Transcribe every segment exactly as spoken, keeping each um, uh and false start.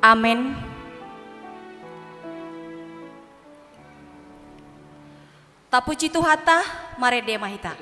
Amen. Tapuji Tuhanta, marende ma hita.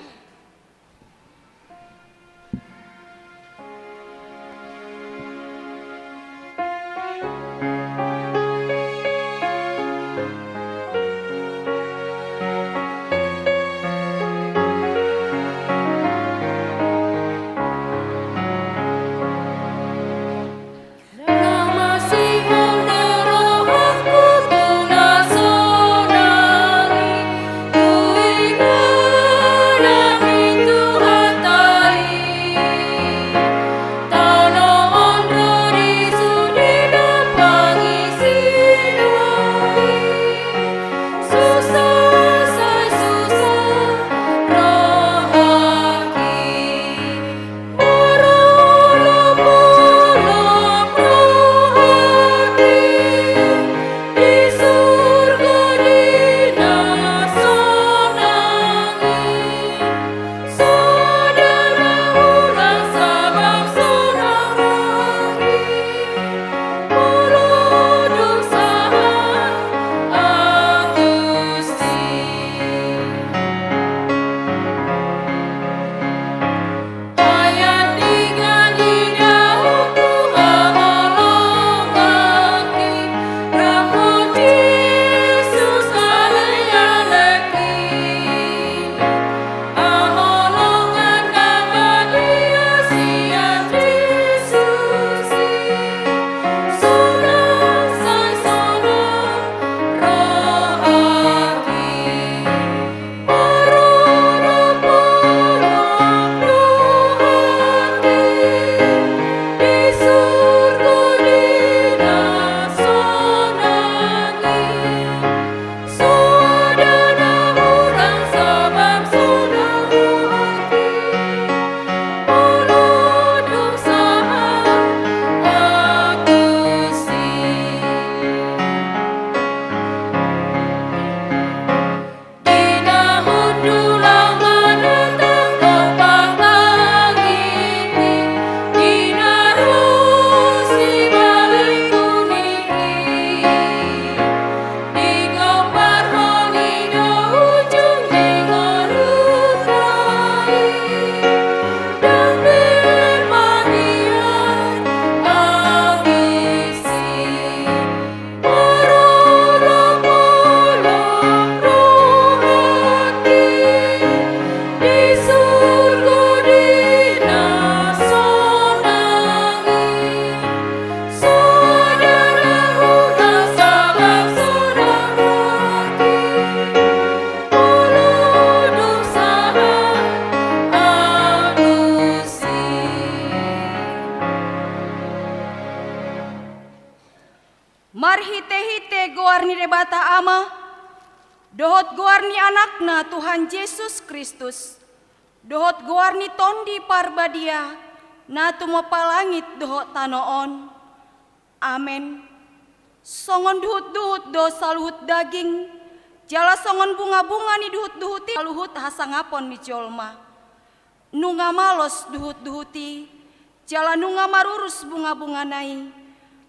Marhitehite goar ni Debata Ama, dohot goar ni Anakna Tuhan Jesus Kristus, dohot goar ni Tondi Parbadia, na tumompa langit dohot tano on. Amen. Songon duhutduhut do saluhut daging, jala songon bungabunga ni duhutduhut i saluhut hasangapon ni jolma. Nunga malos duhutduhut i, jala nunga marurus bungabungana i,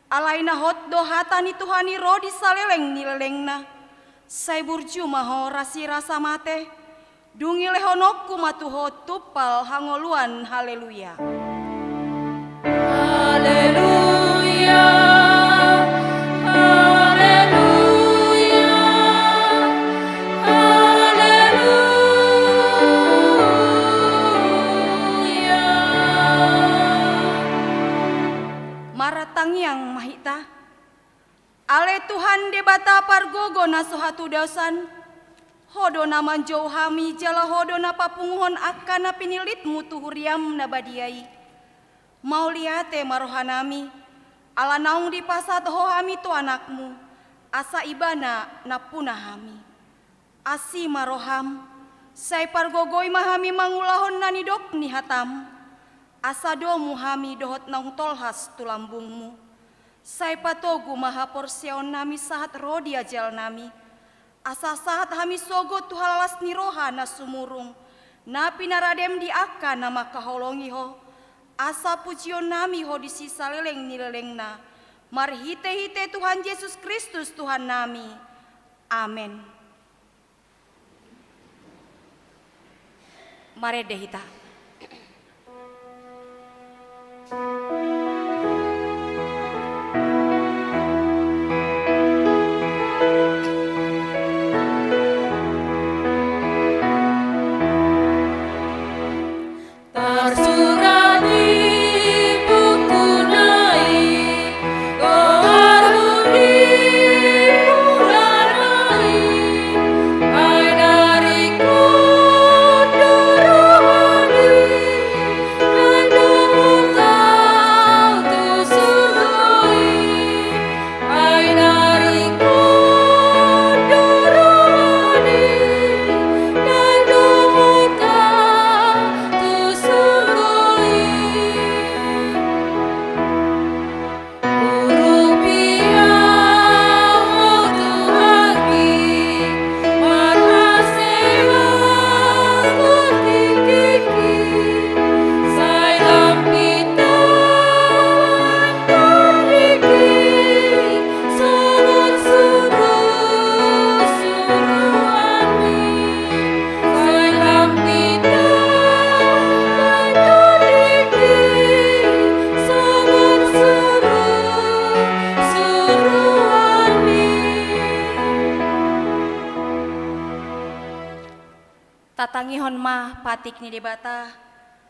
alai na hot do hata ni Tuhan i ro di saleleng ni lelengna. Sai burju ma ho rasirasa mate, dung i lehononku ma tu ho tumpal hangoluan. Haleluya. Haleluya. Haleluya. Haleluya. Martangiang ma hita. Ale Tuhan Debata pargogo na so hatudosan, Ho do na manjou hami jala Ho do na papunguhon angka na pinillitMu tu huriaM na badia i. Mauliate ma rohanami, ala naung dipasahat Ho hami tu AnakMu, asa Ibana nampuna hami. Asi ma rohaM, sai pargogoi ma hami mangulahon na nidok ni hataM, asa domu hami dohot naung tolhas tu lambungMu. Sai patogu ma haporseaonnami sahat ro di ajalnami, asa sahat hami sogot tu halalas ni roha na sumurung, na pinaradeM di angka na mangkaholongi Ho, asa pujionnami Ho di sisaleleng ni lelengna, Marhite-hite Tuhan Jesus Kristus Tuhannami. Amen. Marende hita. Tarsurat di buku na i, goarmu di mulana i, ai na ringkot do rohami, nang dohot au tu surgo i. Ai na ringkot do rohani, nang dohot au tu surgo i. Urupi au Ho Tuhanki, marhasehaton tingkingki, sai lam pintor tingki, songon surgo suruanni, sai lam pintor tingki, songon surgo suruanni. Tatangihon ma patik ni Debata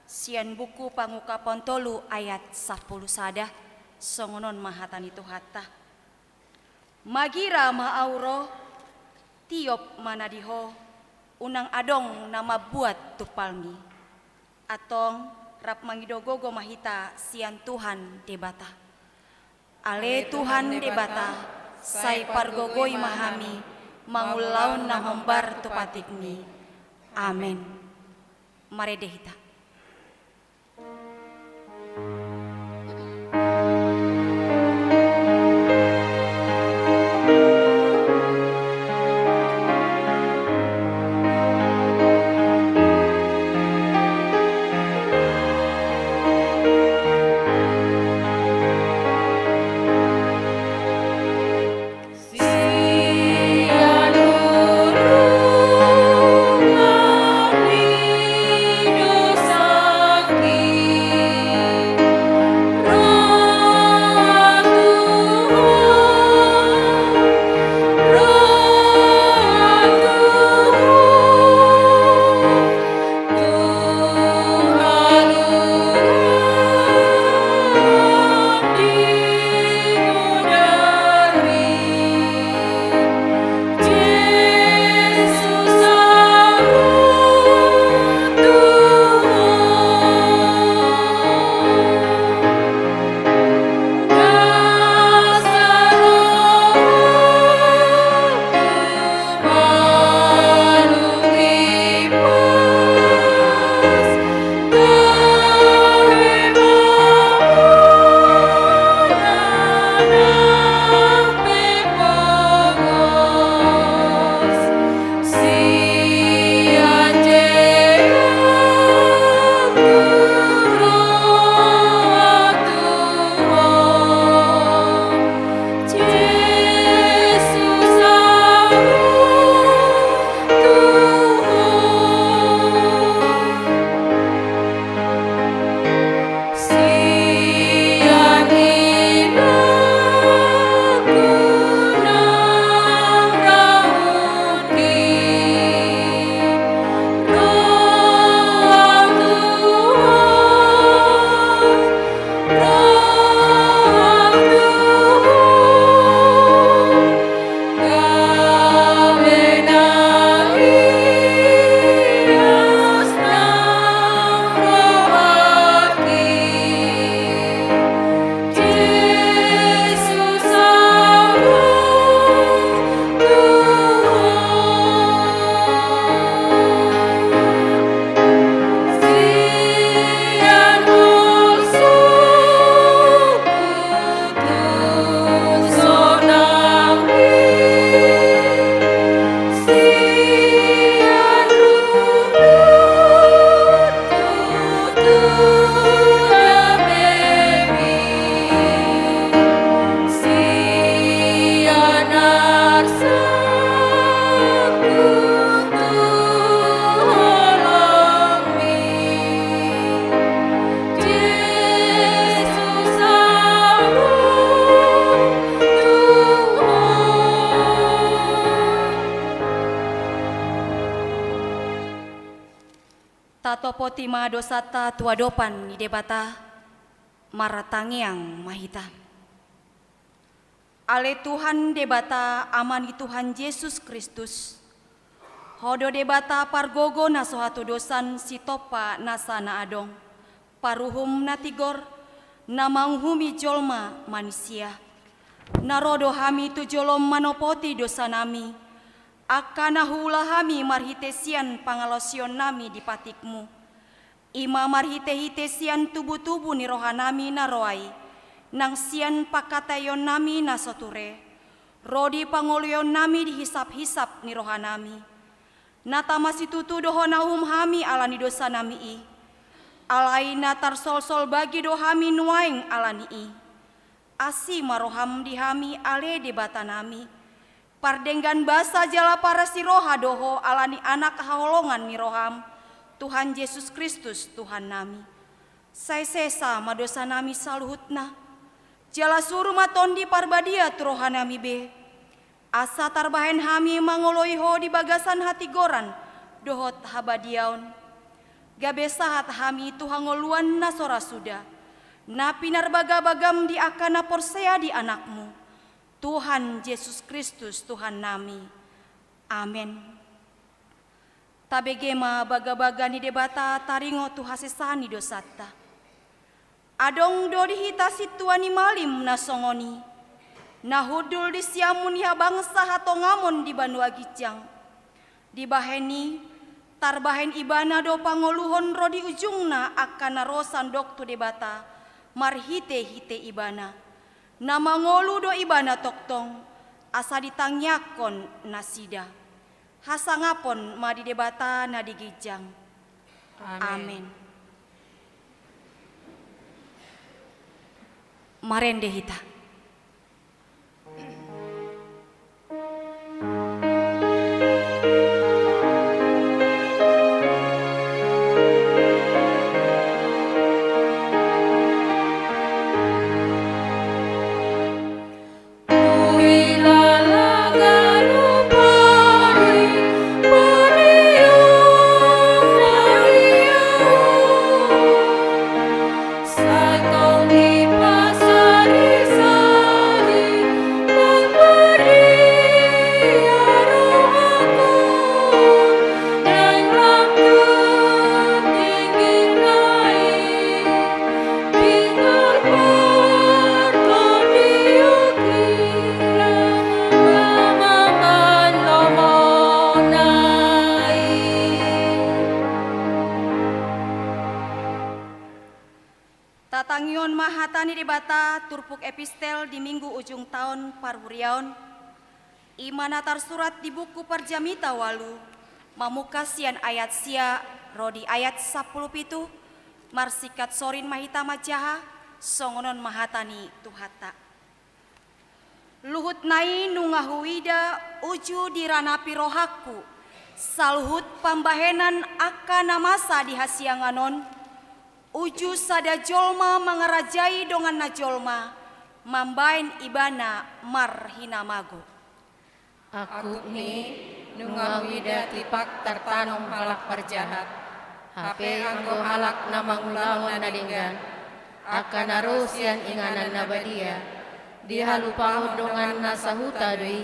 sian buku Pangungkapon tolu ayat sampulu sada, songon on ma hata ni Tuhanta. Magira ma au ro, tiop ma na di ho, unang adong na mambuat tumpalmi. Antong rap mangido gogo ma hita sian Tuhan Debata. Ale Tuhan Debata, sai pargogoi ma hami mangulahon na hombar tu patikmi. Amen. Marende hita. Tatopoti ma dosanta tu adopan ni Debata. Martangiang ma hita. Ale Tuhan Debata, Ama ni Tuhan Jesus Kristus, Ho do Debata pargogo na so hatudosan, sitompa nasa na adong, paruhum na tigor, na manguhumi jolma manisia. Na ro do hami tu jolom manopoti dosanami, angka na huula hami marhite sian pangalaosionnami di patikmu. I ma marhite-hite sian tubu-tubu ni rohanami na ro ai, nang sian pangkataionnami na so ture, ro di pangoloionnami di hisap-hisap ni rohanami. Na tama situtu do Ho na uhum hami ala ni dosanami i, alai na tarsolsol bagi do hami nuaeng ala ni i. Asi ma roham di hami, ale Debatanami. Pardenggan basa jala parasi roha do Ho ala ni Anak haholongan ni roham, Tuhan Jesus Kristus Tuhannami. Sai sesa ma dosanami saluhutna. Jala suru ma Tondi Parbadia tu rohanami be. Asa tarbahen hami mangoloi Ho di bagasan hatigoran dohot habadiaon. Gabe sahat hami tu hangoluan na so ra suda, na pinarbagabagam di angka na porsea di Anakmu, Tuhan Jesus Kristus Tuhannami. Amen. Tabege ma bagabaga ni Debata taringot tu hasesaan ni dosanta. Adong do di hita sintua ni malim na songon i, na hundul di siamun ni habangsa hatongamon di banua ginjang. Dibahen i, tarbahen ibana do pangoluhon ro di ujungna angka na ro sandok tu Debata marhite-hite ibana. Na mangolu do ibana tongtong, asa ditangiangkon nasida. Hasangapon ma di Debata na di ginjang. Amen. Amen. Marende hita. Tatangihon ma hata ni Debata turpuk epistel di Minggu ujung taon parhuriaon. I ma na tarsurat di buku Parjamita ualu, mamungka sian ayat sia ro di ayat sampulu pitu. Marsingkat sorin ma hita manjaha, songon on ma hata ni Tuhanta. Luhutna i nunga huida uju diranapi rohangku saluhut pambahenan angka na masa di hasiangan on, uju sada jolma mangarajai donganna jolma, mambahen ibana marhinamago. Angkup ni i, nunga huida tipak tartanom halak parjahat, hape anggo halak na mangulahon na denggan, angka na ro sian inganan na badia, dihalupahon donganna sahuta do i,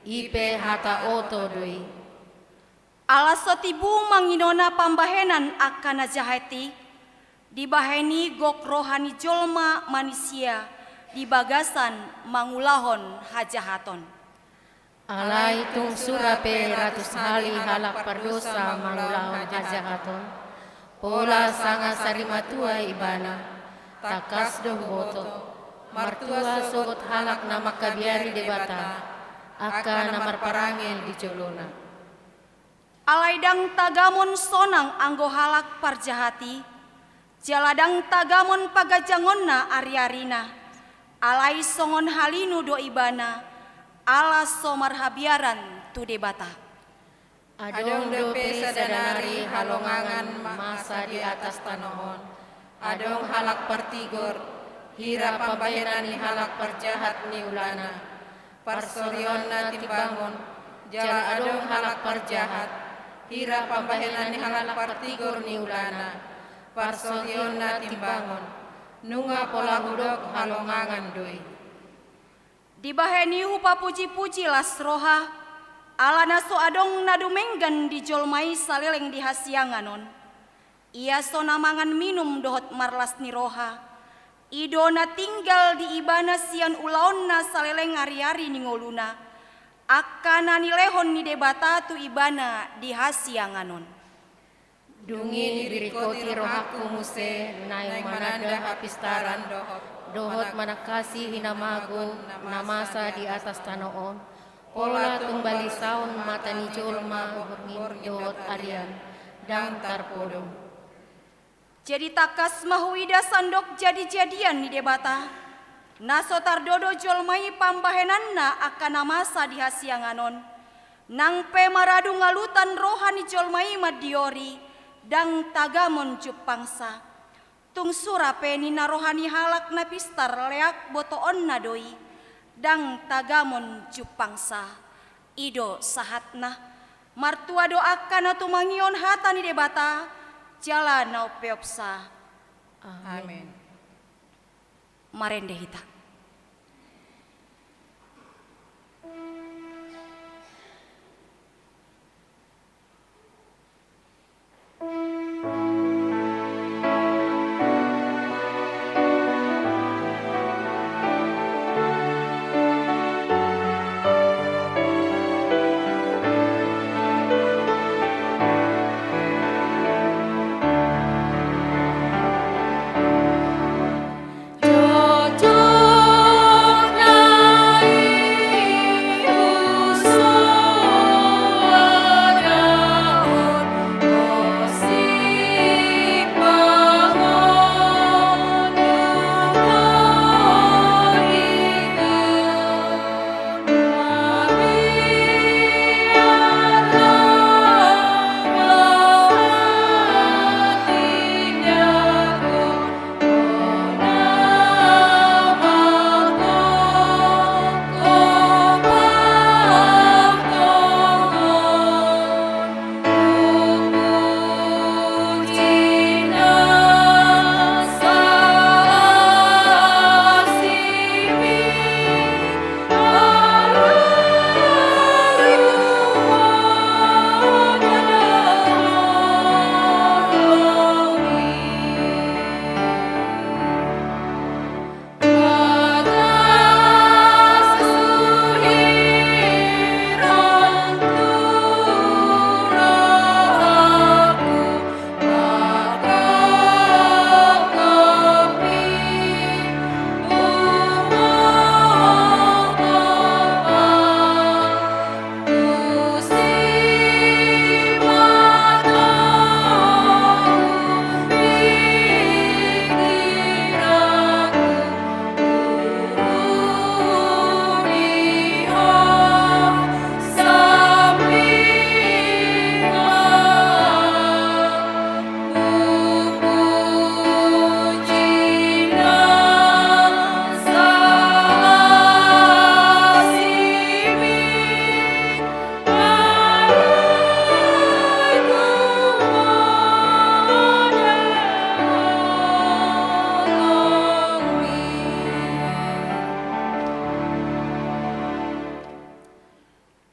i pe hata oto do i. Ala so tibu manginona pambahenan angka na jahat i, dibahen i gok roha ni jolma manisia di bagasan mangulahon hajahaton. Alai tung sura pe ratus hali halak pardosa mangulahon hajahaton, pola sanga sarimatua ibana, tangkas do huboto, martua sogot halak na mangkabiari Debata, angka na marparangel di jolona. Alai ndang tagamon sonang anggo halak parjahat i, jala ndang tagamon paganjangonna ari-arina, alai songon halinu do ibana, ala so marhabiaran tu Debata. Adong dope sada nari halongangan masa di atas tano on. Adong halak partigor, hira pambahenan ni halak parjahat niulana. Parsorionna timbangon, jala adong halak parjahat, Hira pambahenan ni halak partigor ni ulana, parsotionna timbangon, nunga pola hudok halongangan do i. Dibahen i hupapuji-puji las roha, ala na so adong na dumenggan di jolma i saleleng di hasiangan on. Ia so na mangan minum dohot marlas ni roha, i do na tinggal di ibana sian ulaonna saleleng ari-ari ni ngoluna, angka na nilehon ni Debata tu ibana di hasiangan on. Dung i diringkoti rohangku muse naeng mananda hapistaran dohot manangkasi hinamago na masa di atas tano on, pola tung balisaon mata ni jolma borngin dohot arian, ndang tarpodom. Jadi tangkas ma huida sandok jadi-jadian ni Debata, na so tardodo jolma i pambahenanna angka na masa di hasiangan on, nang pe maradu ngalutan roha ni jolma i mandiori, ndang tagamon jumpangsa. Tung sura pe ninna roha ni halak na pistar leak botoonna do i, ndang tagamon jumpangsa. I do sahatna, martua do angka na tumangihon hata ni Debata, jala na umpeopsa. Amen. Amen. Marende hita.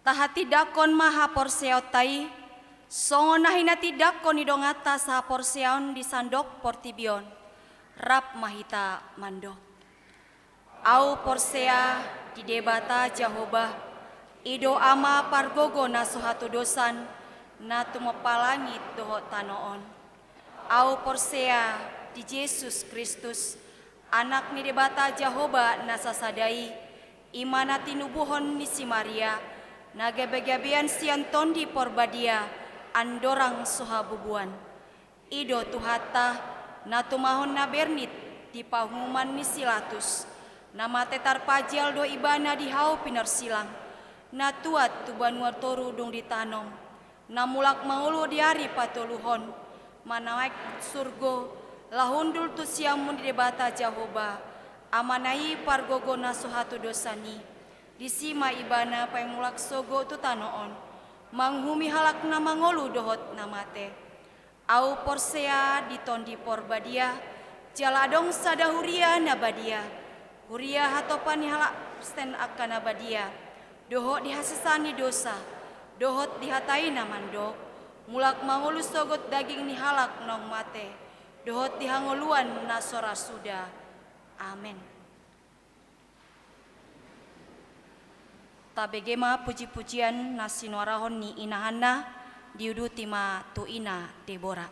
Tahatindangkon ma haporseaonta i, songon na hinatindangkon ni donganta sahaporseaon di sandok portibi on. Rap ma hita mandok. Ahu porsea di Debata Jahowa, i do Ama pargogo na so hatodosan, na tumompa langit dohot tano on. Ahu porsea di Jesus Kristus, Anak ni Debata Jahowa na sasada i, i ma na tinubuhon ni si Maria, na gabe-gabean sian Tondi Porbadia, andorang so habubuan. I do Tuhanta, na tumahon na bernit di panguhuman ni si Latus, na mate tarpajal do ibana di hau pinarsilang, na tuat tu banua toru dung ditanom, na mulak mangolu di ari patoluhon, manaek surgo, laho hundul tu siamun ni Debata Jahowa, Amana i pargogo na so hatodosan i, disi ma ibana paimulak sogo tu tano on. manguhumi halak na mangolu dohot na mate. Ahu porsea di Tondi Porbadia, jala adong sada huria na badia, huria hatopan ni halak Kristen angka na badia, dohot di hasesaan ni dosa, dohot di hata i na mandok, mulak mangolu sogot daging ni halak naung mate, dohot di hangoluan na so ra suda. Amen. Tabege ma puji-pujian na sinuarahon ni ina Hanna, diuduti ma tu ina Debora.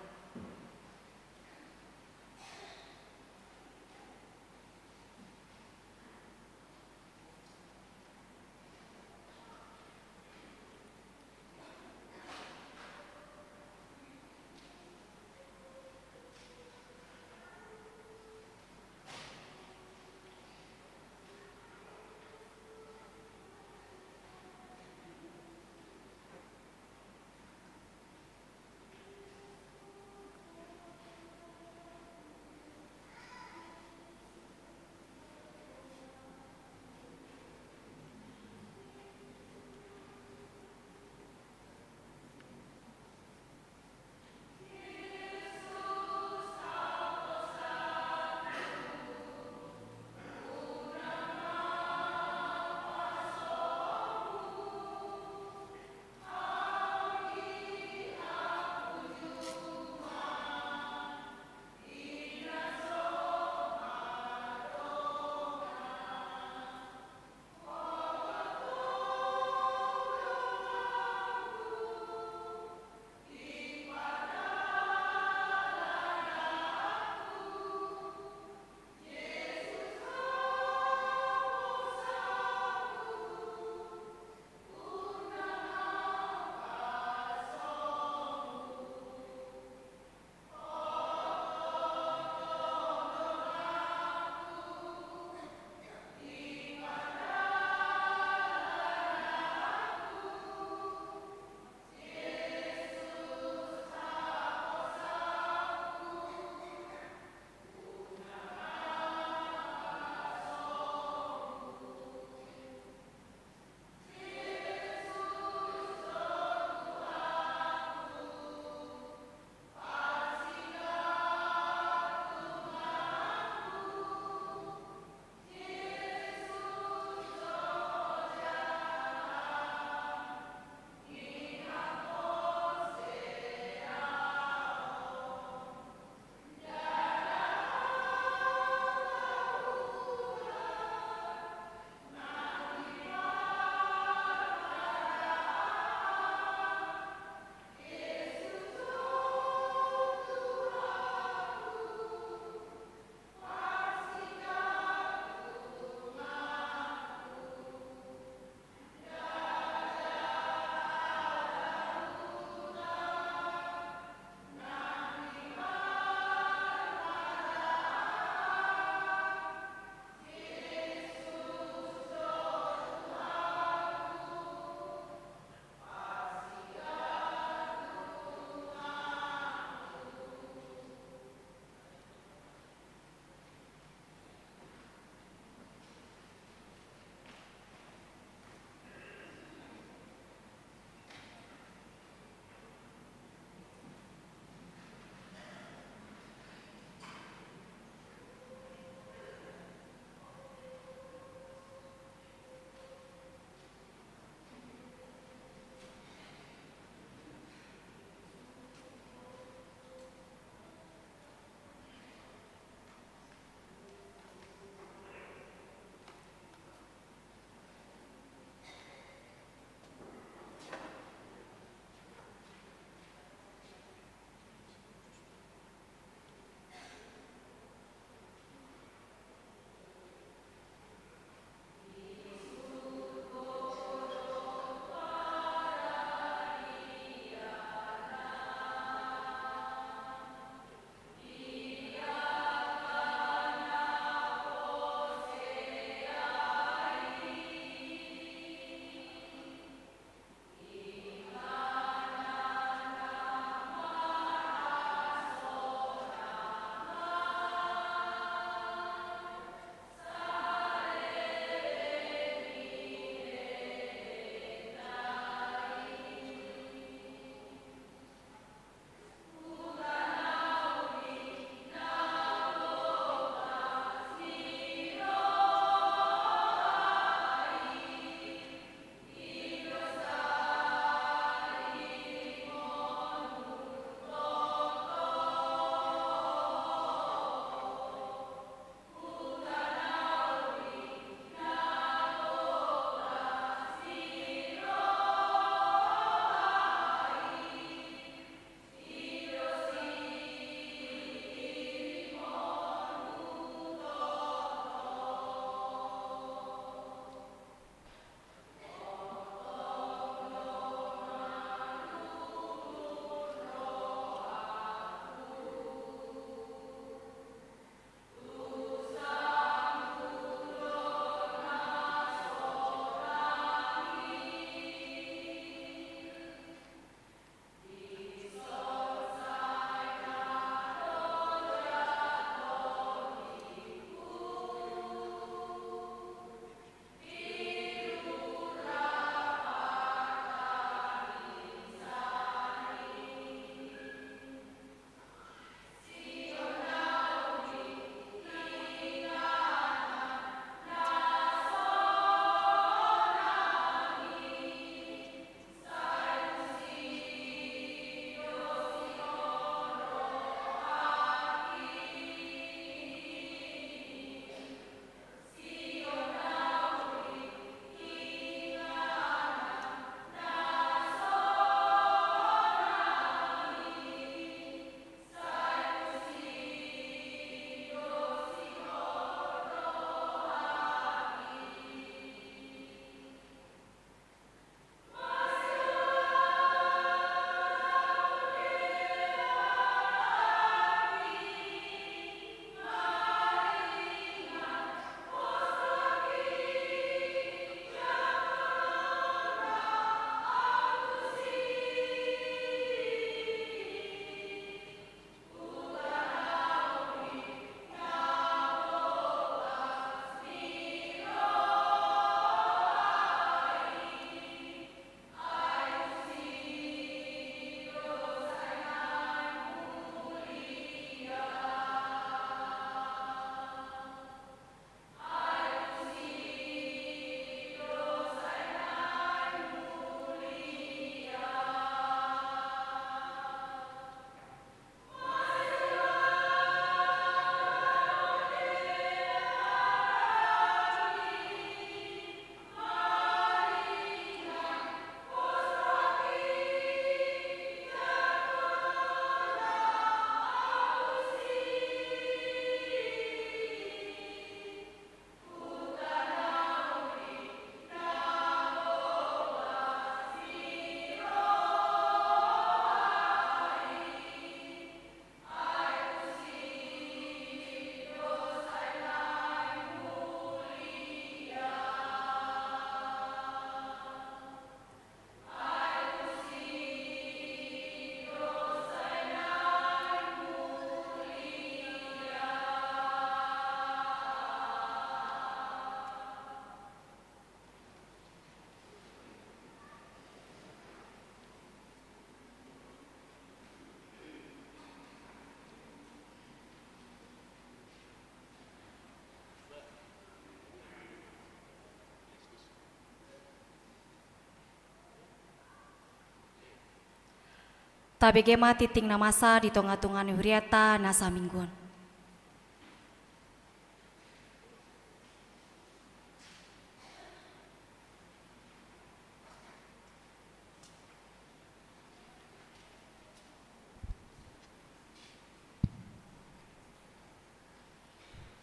Tabege ma tingting na masa di tonga-tonga ni huriata na saminggu on.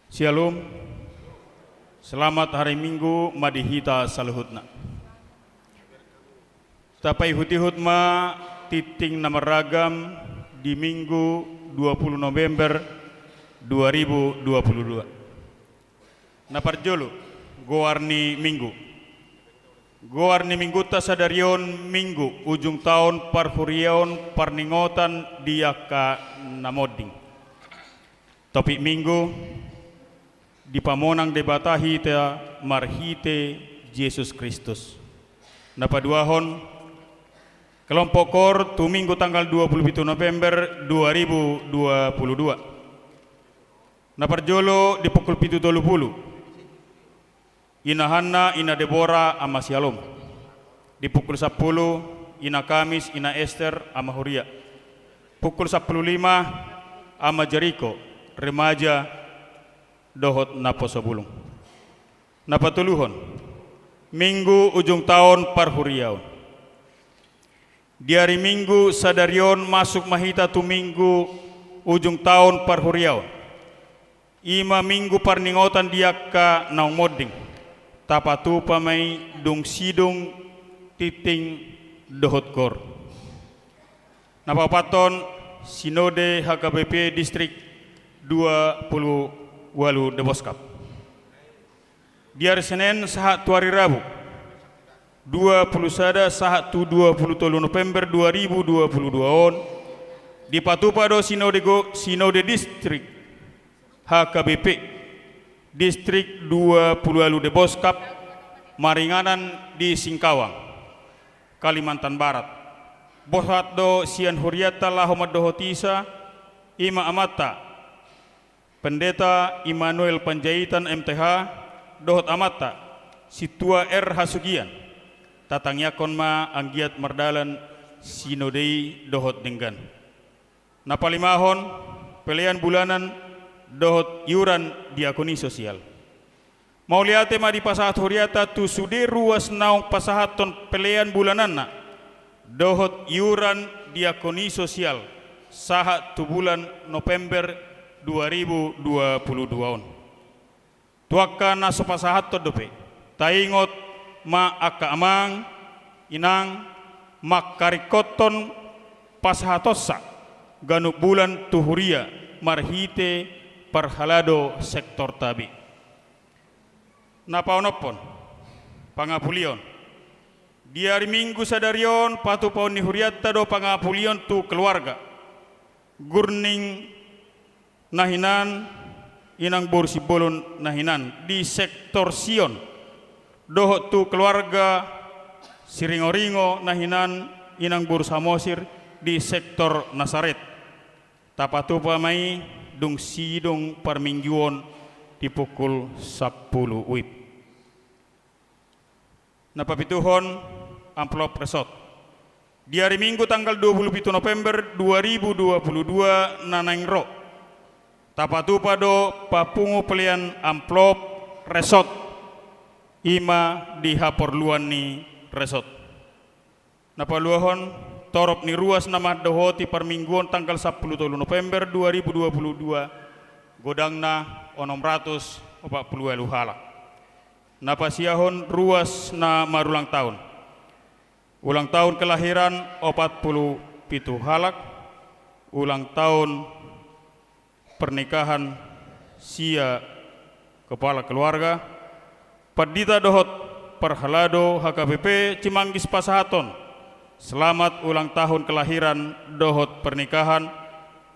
Syalom. Selamat hari Minggu ma di hita saluhutna. Tapaihut-ihut ma tingting na marragam di Minggu dua puluh November dua ribu dua puluh dua. Na parjolo, goar ni Minggu. Goar ni Minggunta sadari on Minggu ujung taon parhuriaon parningotan di angka na monding. Topik Minggu, dipamonang Debata hita marhite Jesus Kristus. Na paduahon, kelompok koor tu Minggu tanggal dua puluh pitu November dua ribu dua puluh dua. Na parjolo di pukul pitu tolu pulu. Ina Hanna, Ina Debora, Ama Syalom. Di pukul sampulu, Ina Kamis, Ina Ester, Ama Huria. Pukul sampulu lima, Ama Jeriko, remaja, dohot naposo bulung. Na patoluhon, Minggu ujung taon parhuriaon. Di ari Minggu sadari on masuk ma hita tu Minggu ujung taon parhuriaon. I ma Minggu parningotan di angka naung monding. Tapatupa ma i dung sidung, tingting dohot koor. Na paopathon, Sinode H K B P Distrik dua puluh ualu Deboskap. Di ari Senen sahat tu ari Rabu, dua puluh sada sahat tu dua puluh tolu November dua ribu dua puluh dua on, dipatupa do Sinode go-, Sinode Distrik H K B P Distrik dua puluh ualu Deboskap maringanan di Singkawang, Kalimantan Barat. Borhat do sian hurianta laho mandohoti sa, i ma amanta, Pendeta Immanuel Panjaitan M T H, dohot amanta, Sintua R Hasugian. Tatangiangkon ma anggiat mardalan sinode i dohot denggan. Na palimahon, pelean bulanan dohot iuran diakoni sosial. Mauliate ma dipasahat hurianta tu sude ruas naung pasahathon pelean bulananna dohot iuran diakoni sosial sahat tu bulan November dua ribu dua puluh dua on. Tu angka na so pasahathon dope, taingot ma angka amang, inang, mangkaringkothon pasahatonsa ganup bulan tu huria marhite parhalado sektorta be. Na paonomhon, pangapulion. Di ari Minggu sadari on patupaon ni hurianta do pangapulion tu keluarga, gurning na hinan inang boru Simbolon na hinan di sektor Sion, dohot tu keluarga Siringoringo na hinan inang boru Samosir di sektor Nasaret. Tapatupa ma i dung sidung parmingguon di pukul sampulu uip. Na papituhon, amplop resort. Di ari Minggu tanggal dua puluh pitu November dua ribu dua puluh dua na naeng ro, tapatupa do papungu pelean amplop resort, i ma di haporluan ni resort. Na paluahon, torop ni ruas na mandohoti parmingguon tanggal sampulu tolu November dua ribu dua puluh dua, godangna onom ratus opat pulu ualu halak. Na pasiahon, ruas na marulang taon. Ulang tahun kelahiran opat pulu pitu halak, ulang tahun pernikahan sia kepala keluarga, pandita dohot parhalado H K B P Cimanggis pasahathon selamat ulang tahun kelahiran dohot pernikahan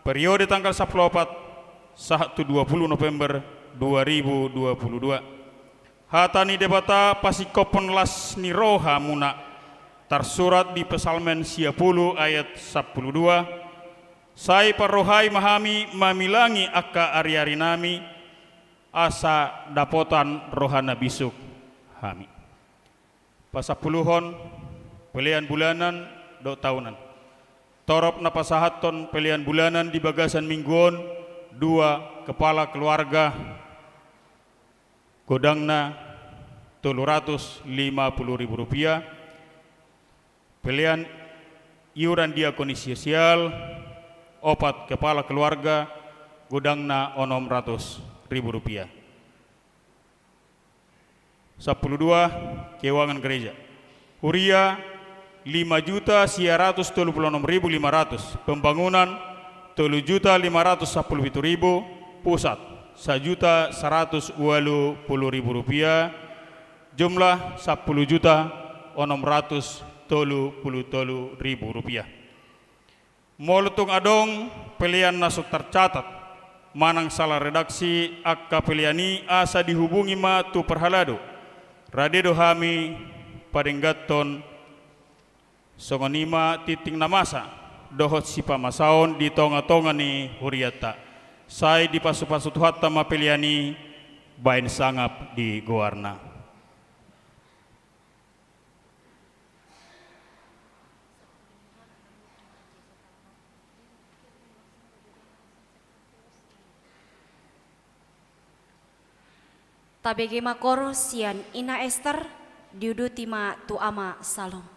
periode tanggal sampulu opat sahat tu dua pulu November dua ribu dua pulu dua. Hata ni Debata pasingkophon las ni roha muna, tarsurat di Psalmen sia pulu ayat sampulu dua, sai parrohai ma hami mamilangi angka ariarinami, asa dapotan roha na bisuk hami. Pasampuluhon, pelean bulanan dohot tahunan. Torop na pasahathon pelean bulanan di bagasan minggu on, dua kepala keluarga, godangna tolu ratus lima puluh ribu rupiah. Pelean iuran diakonia sosial, opat kepala keluarga, godangna onom ratus ribu rupiah. Sampulu dua, keuangan gereja. Huria, lima juta sia ratus tolu pulu onom ribu lima ratus. Pembangunan, tolu juta lima ratus sampulu pitu ribu. Pusat, sajuta saratus ualu pulu ribu rupiah. Jumlah, sampulu juta onom ratus tolu pulu tolu ribu rupiah. Molo tung adong pelean na so tarcatat manang sala redaksi angka pelean i, asa dihubungi ma tu parhalado. Rade do hami padengganhon, songon i ma tingting na masa dohot sipamasaon di tonga-tonga ni hurianta. Sai dipasupasu Tuhanta ma pelean i baen sangap di goarna. Tabege ma koor sian Ina Ester, diuduti ma tu Ama Salom.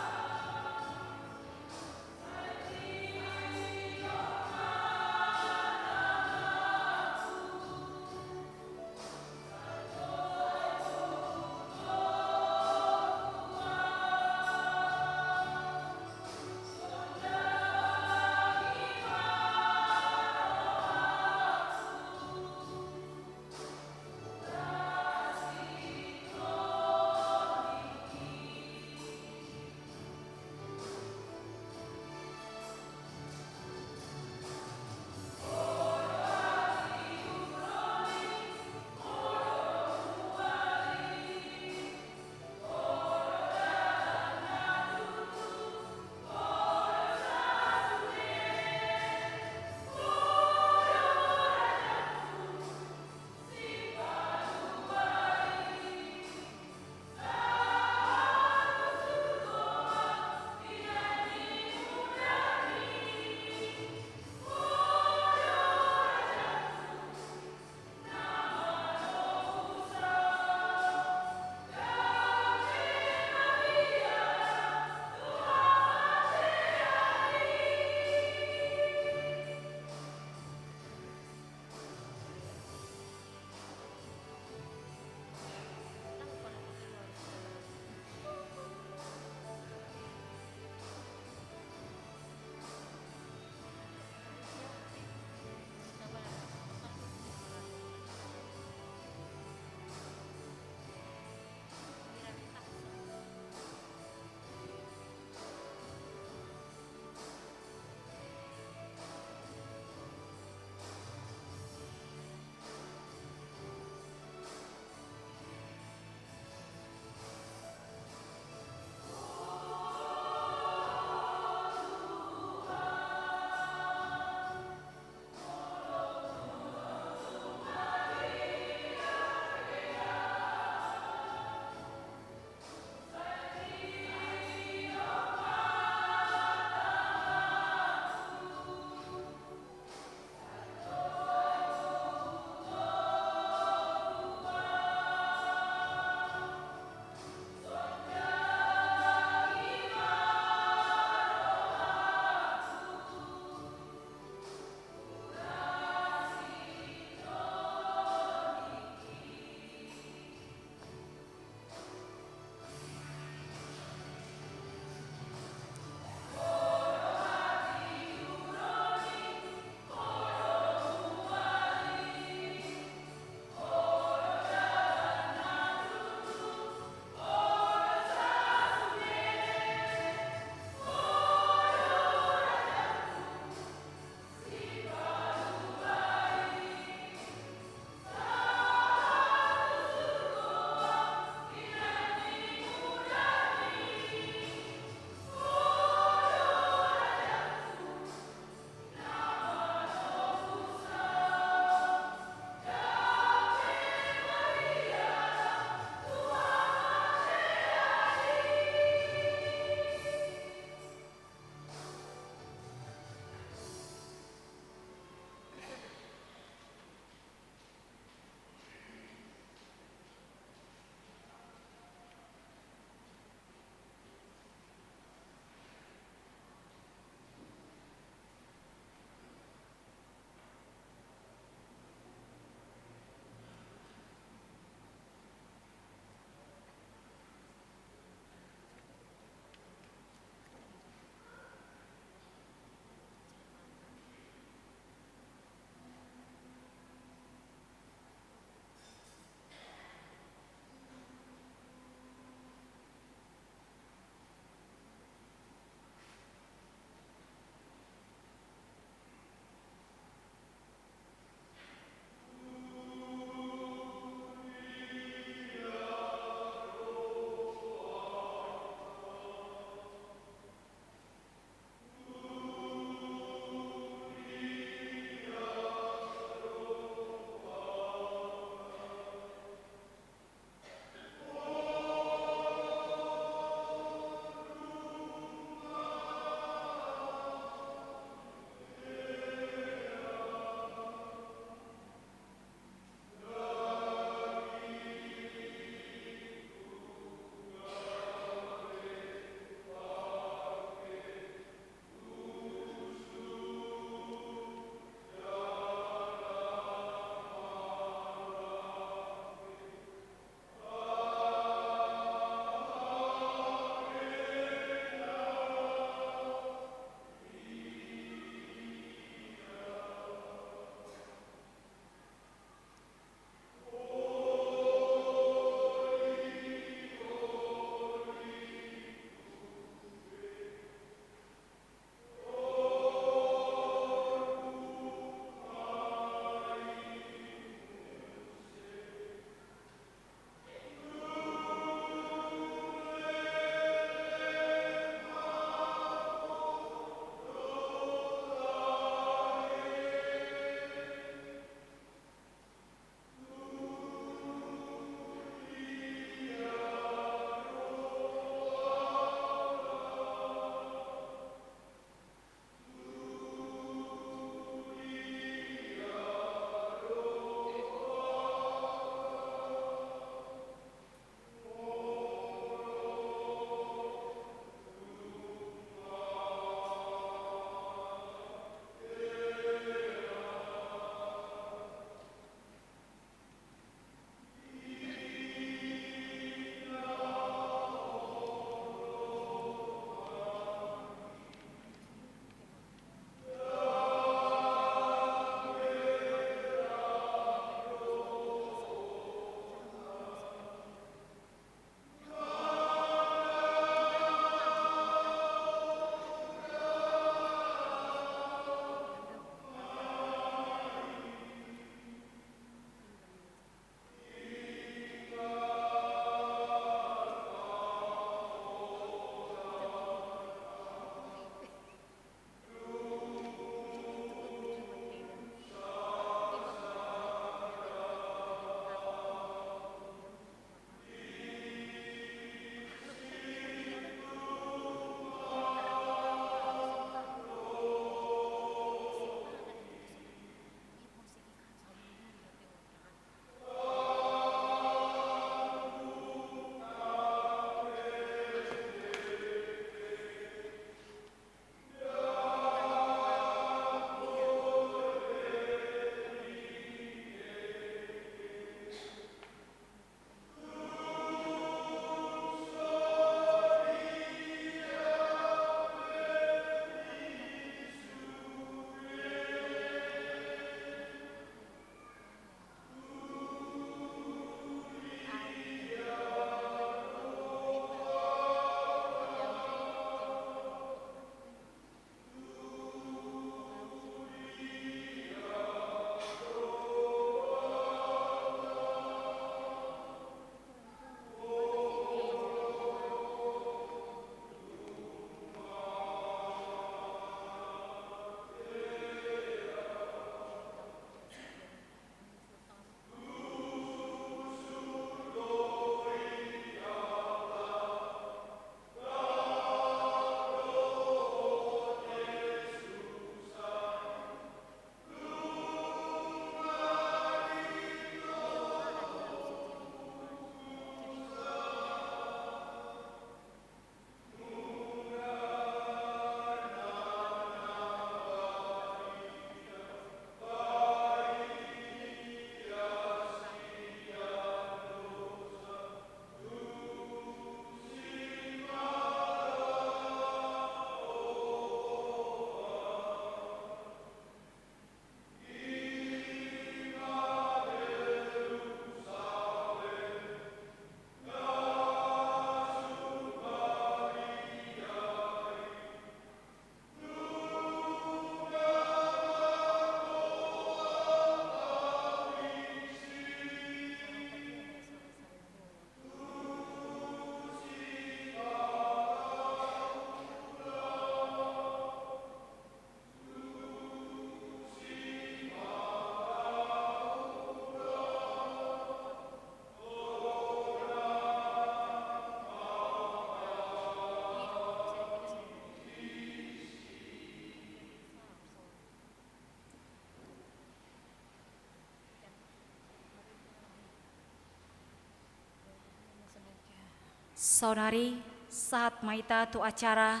Saonari, sahat ma hita tu acara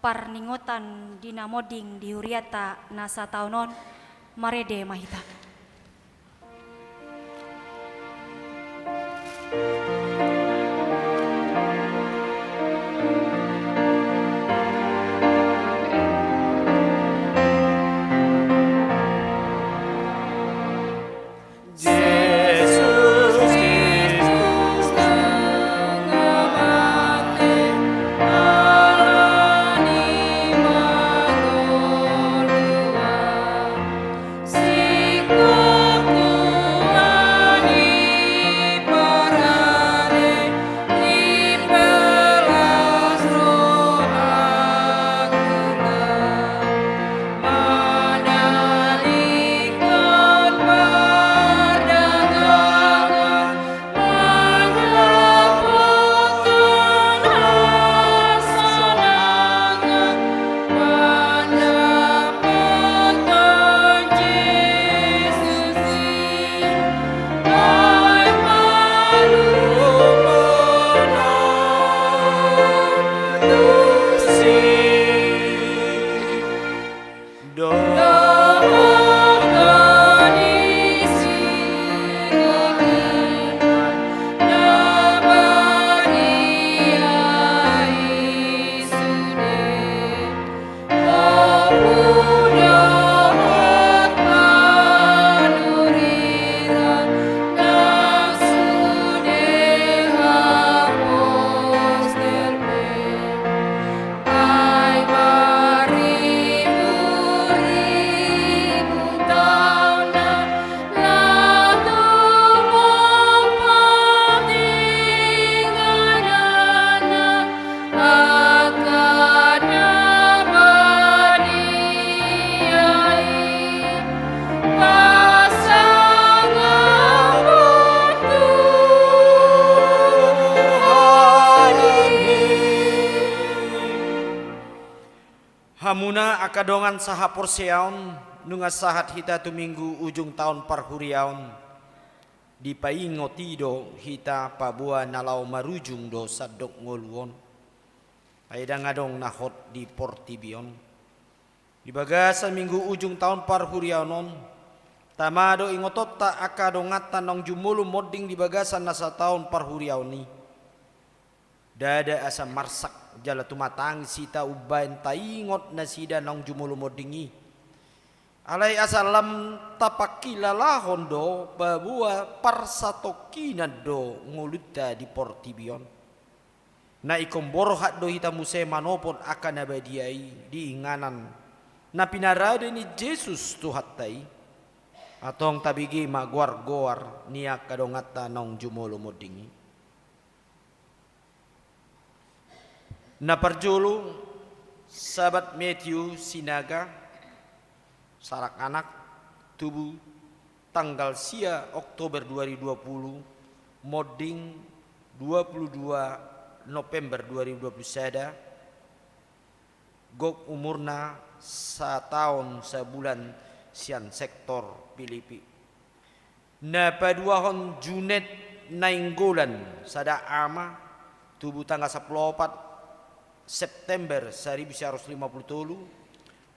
parningotan di na monding di hurianta na sataon on, marende ma hita. Hamuna angka dongan sahaporseaon, nunga sahat hita tu minggu ujung taon parhuriaon. Dipaingot i do hita paboa na laho marujung do sandok ngolu on. Ai ndang adong na hot di portibi on. Di bagasan minggu ujung taon parhuriaon on, tama do ingotonta angka donganta naung jumolo monding di bagasan na sataon parhuriaon i. Ndada asa marsak jala tumatangis hita umbahen taingot nasida naung jumolo monding i. Alai asa lam tapangkilalahon do paboa parsatongkinan do ngolunta di portibi on. Na ingkon borhat do hita muse manopot angka na badia i di inganan na pinarade ni Jesus Tuhanta i. Antong tabege ma goar-goar ni angka donganta naung jumolo monding i. Na parjolo, Sabat Matthew Sinaga, sarak anak, tubu tanggal sia Oktober dua ribu dua puluh, monding dua puluh dua November dua ribu dua puluh sada, gok umurna sataon sabulan sian sektor Pilipi. Na paduahon Junet Nainggolan, sada ama, tubu tanggal sampulu opat September saribu sia ratus lima puluh tolu,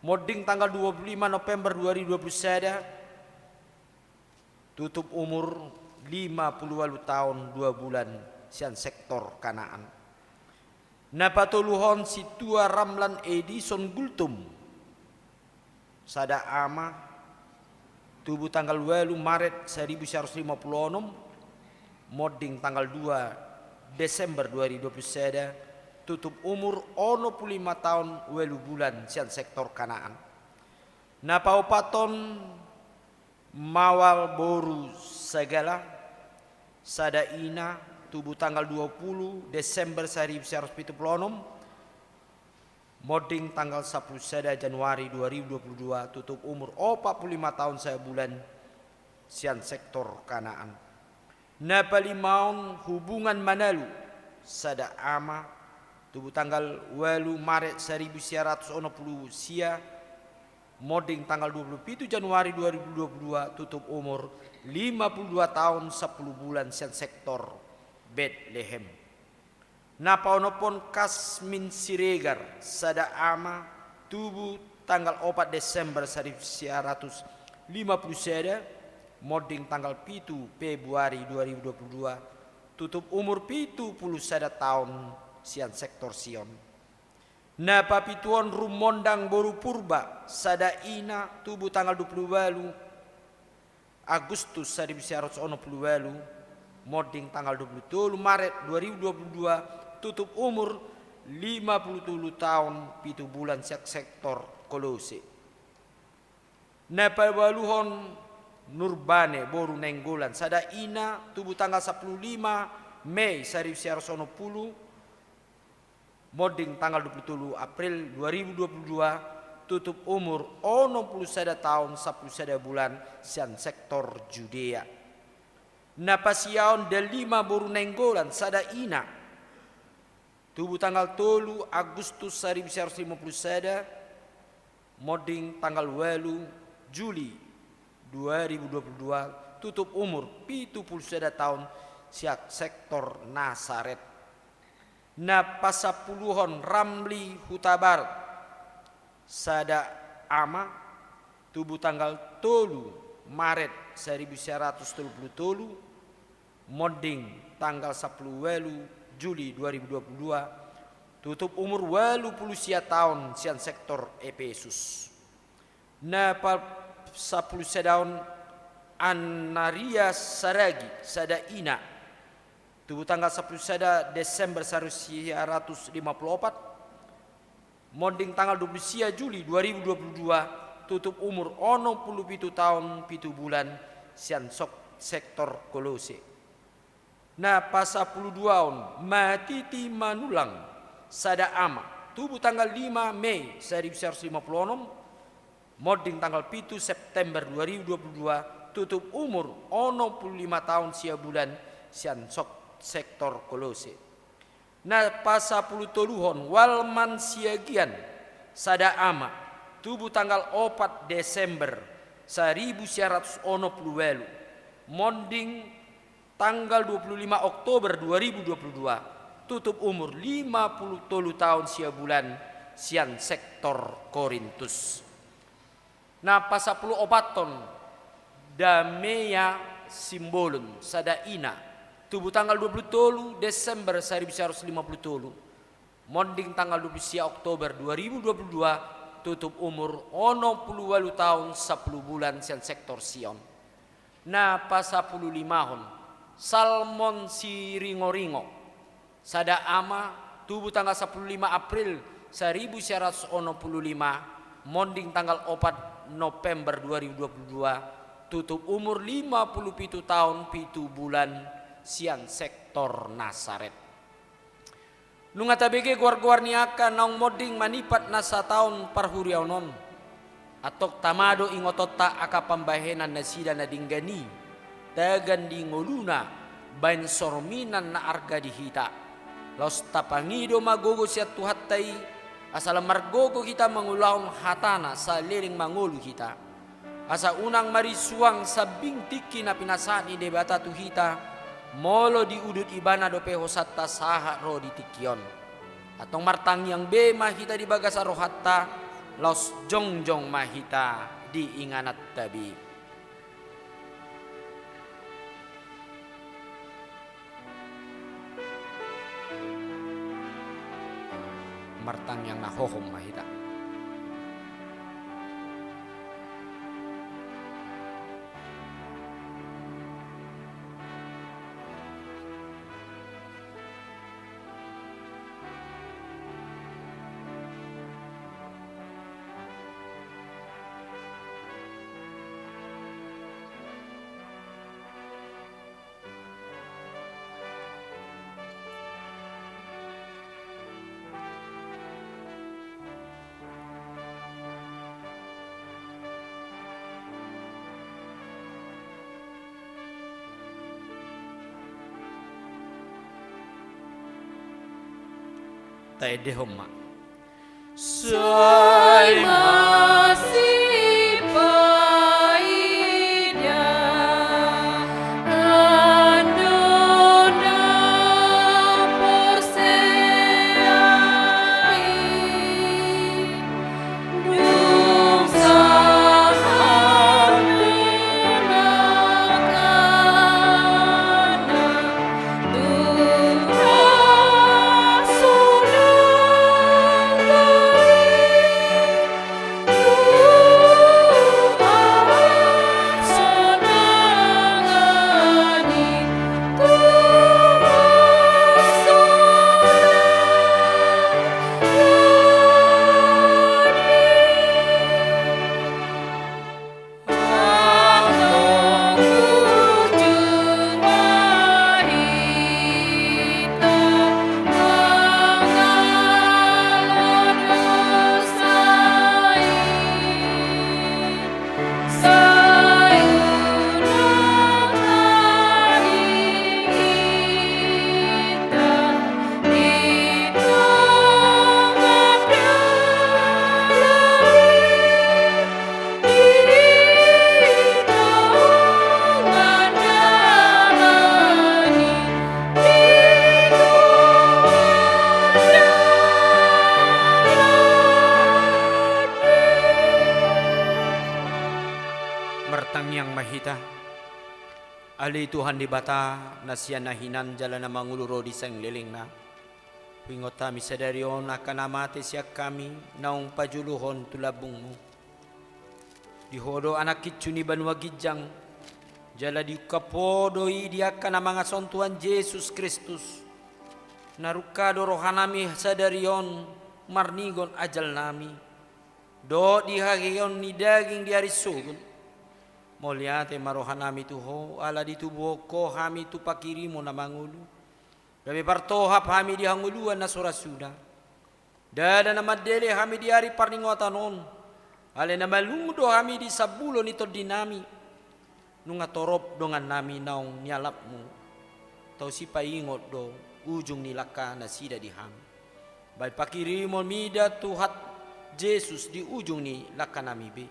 monding tanggal dua puluh lima November dua ribu dua puluh sada, tutup umur lima puluh ualu taon dua bulan sian sektor Kanaan. Na patoluhon Sintua Ramlan Edison Gultom, sada ama, tubu tanggal ualu Maret saribu sia ratus lima puluh onom, monding tanggal dua Desember dua ribu dua puluh sada, tutup umur onom puluh lima taon ualu bulan sian sektor Kanaan. Na paopathon Mawal boru Sagala, sada ina, tubu tanggal dua puluh Desember saribu sia ratus pitu puluh onom, monding tanggal sampulu sada Januari dua ribu dua puluh dua, tutup umur opat puluh lima taon sabulan sian sektor Kanaan. Na palimaon Hubungan Manalu, sada ama, tubu tanggal ualu Maret saribu sia ratus onom puluh sia, monding tanggal dua puluh pitu Januari dua ribu dua puluh dua, tutup umur lima puluh dua taon sampulu bulan sian sektor Betlehem. Na paonomhon Kasmin Siregar, sada ama, tubu tanggal opat Desember saribu sia ratus lima pulu sada, monding tanggal pitu Februari dua ribu dua pulu dua, tutup umur pitu pulu sada taon, sian sektor Sion. Na papituhon Rumondang boru Purba, sada ina, tubu tanggal dua pulu ualu Agustus saribu sia ratus onom pulu ualu, monding tanggal dua pulu tolu Maret dua ribu dua pulu dua, tutup umur lima pulu tolu taon pitu bulan, sian sektor Kolose. Na paualuhon Nurbane boru Nainggolan, sada ina, tubu tanggal sampulu lima Mei saribu sia ratus onom pulu, monding tanggal dua pulu tolu April dua ribu dua pulu dua, tutup umur onom pulu sada taon sampulu sada bulan, sian sektor Judea. Na pasiahon Dalima boru Nainggolan, sada ina, tubu tanggal tolu Agustus saribu sia ratus lima pulu sada, monding tanggal ualu Juli dua ribu dua pulu dua, tutup umur pitu pulu sada taon, sian sektor Nasaret. Na pasampuluhon Ramli Hutabarat, sada ama, tubu tanggal tolu Maret saribu sia ratus tolu pulu tolu, monding tanggal sampulu ualu Juli dua ribu dua pulu dua, tutup umur ualu pulu sia taon, sian sektor Epesus. Na pasampulu sadahon Annaria Saragi, sada ina, tubu tanggal sampulu sada Desember saribu sia ratus lima pulu opat, monding tanggal dua pulu sia Juli dua ribu dua pulu dua, tutup umur onom pulu pitu taon pitu bulan, sian sok-, sektor Kolose. Na pasampulu duahon Matiti Manulang, sada ama, tubu tanggal lima Mei saribu sia ratus lima pulu onom, monding tanggal pitu September dua ribu dua pulu dua, tutup umur onom pulu lima taon sia bulan, sian sok-, sektor Kolose. Na pasampulu toluhon Walman Siagian, sada ama, tubu tanggal opat Desember saribu sia ratus onom pulu ualu, monding tanggal dua pulu lima Oktober dua ribu dua pulu dua, tutup umur lima pulu tolu taon sia bulan, sian sektor Korintus. Na pasampulu opathon Damea Simbolon, sada ina, tubu tanggal dua pulu tolu Desember saribu sia ratus lima pulu tolu, monding tanggal dua pulu sia Oktober dua ribu dua pulu dua, tutup umur onom pulu ualu taon sampulu bulan, sian sektor Sion. Na pasampulu limahon Salmon Siringoringo, sada ama, tubu tanggal sampulu lima April saribu sia ratus onom pulu lima, monding tanggal opat November dua ribu dua pulu dua, tutup umur lima pulu pitu taon pitu bulan, sian sektor Nasaret. Nunga tabege goar-goar ni angka naung monding manipat na sataon parhuriaon on. Antong tama do ingotonta angka pambahenan nasida na denggan i, tagan di ngoluna, baen sorminan na arga di hita. Laos tapangido ma gogo sian Tuhanta i, asa lam margogo hita mangulahon hatana saleleng mangolu hita. Asa unang marisuang sambing tingki na pinasahat ni Debata tu hita, molo diudut Ibana dope hosanta sahat ro di tingki on. Antong martangiang be ma hita di bagasan rohanta, laos jongjong ma hita di ingananta be. Martangiang na hohom ma hita. Taendehon ma. Sai masipaida, andona porse Ma hita. Ale Tuhan Debata, na sian na hinan jala na mangolu ro di saleleng lelengna. Huingot hami sadari on angka na mate sian hami, naung pajuluhon tu lambungmu. Di Ho do anak hinsu ni banua ginjang, jala diungkap Ho do i di angka na mangasahon Tuhan Jesus Kristus. Na rungka do rohanami sadari on marningot ajalnami. Dohot di haheheon ni daging di ari sogot. Mauliate ma rohanami tu Ho, ala ditubuhon Ho hami tu panghirimon na mangolu. Gabe partohap hami di hangoluan na so ra suda. Ndada na mandele hami di ari parningotan on. Alai na malungun do hami di sambulo ni tondinami. Nunga torop dongannami naung nialapmu. Tau sipaingot do ujung ni langka nasida di hami. Baen panghirimon mida Tuhan Jesus di ujung ni langkanami be.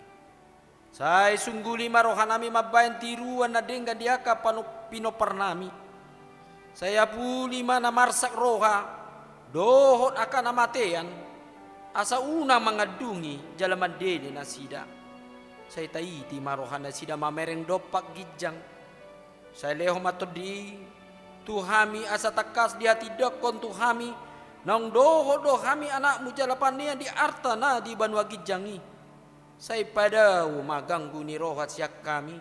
Sai sungguli ma rohanami mambaen tiruan na denggan di angka pano-, pinomparnami. Sai apuli ma na marsak roha, dohot angka na matean, asa unang mangandungi jala mandele nasida. Sai taiti ma rohanasida mamereng dompak ginjang. Sai lehon ma tondi i tu hami asa tangkas dihatindangkon tu hami, naung dohot do hami anakmu jala panean di arta na di banua ginjang i. Sai padao ma ganggu ni roha sian hami.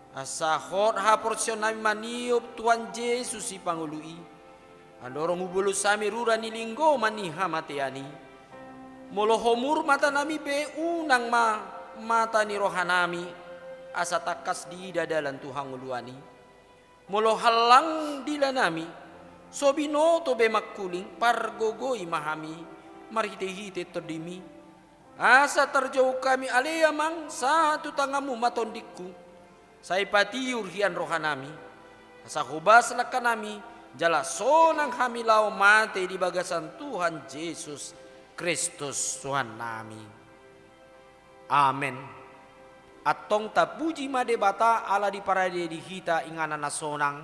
Asa hot haporseaonnami maniop Tuhan Jesus Sipangolu i. Andorang hubolus hami rura ni linggoman ni hamatean i. Molo homur matanami be unang ma mata ni rohanami. Asa tangkas diida dalan tu hangoluan i. Molo hallang dilanami, so binoto be mangkuling, pargogoi ma hami, marhitehite tondimi. Asa tarjou hami ale Amang, sahat tu tanganmu ma tondingku. Sai patiur hian rohanami. Asa hobas langkanami, jala sonang hami laho mate di bagasan Tuhan Jesus Kristus Tuhannami. Amen. Antong tapuji ma Debata ala diparade di hita inganan na sonang,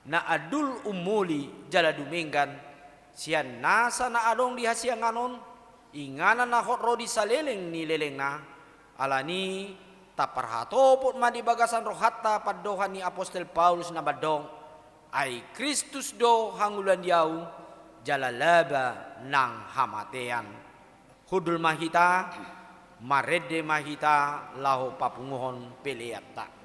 na andul ummuli jala dumenggan, sian nasa na adong di hasiangan on, inganan na hot ro di saleleng ni lelengna, alani taparhatopot ma di bagasan rohanta pandohan ni apostel Paulus na mandok, ai Kristus do hangoluan di ahu, jala laba nang hamatean. Hundul ma hita, marende ma hita laho papunguhon peleanta.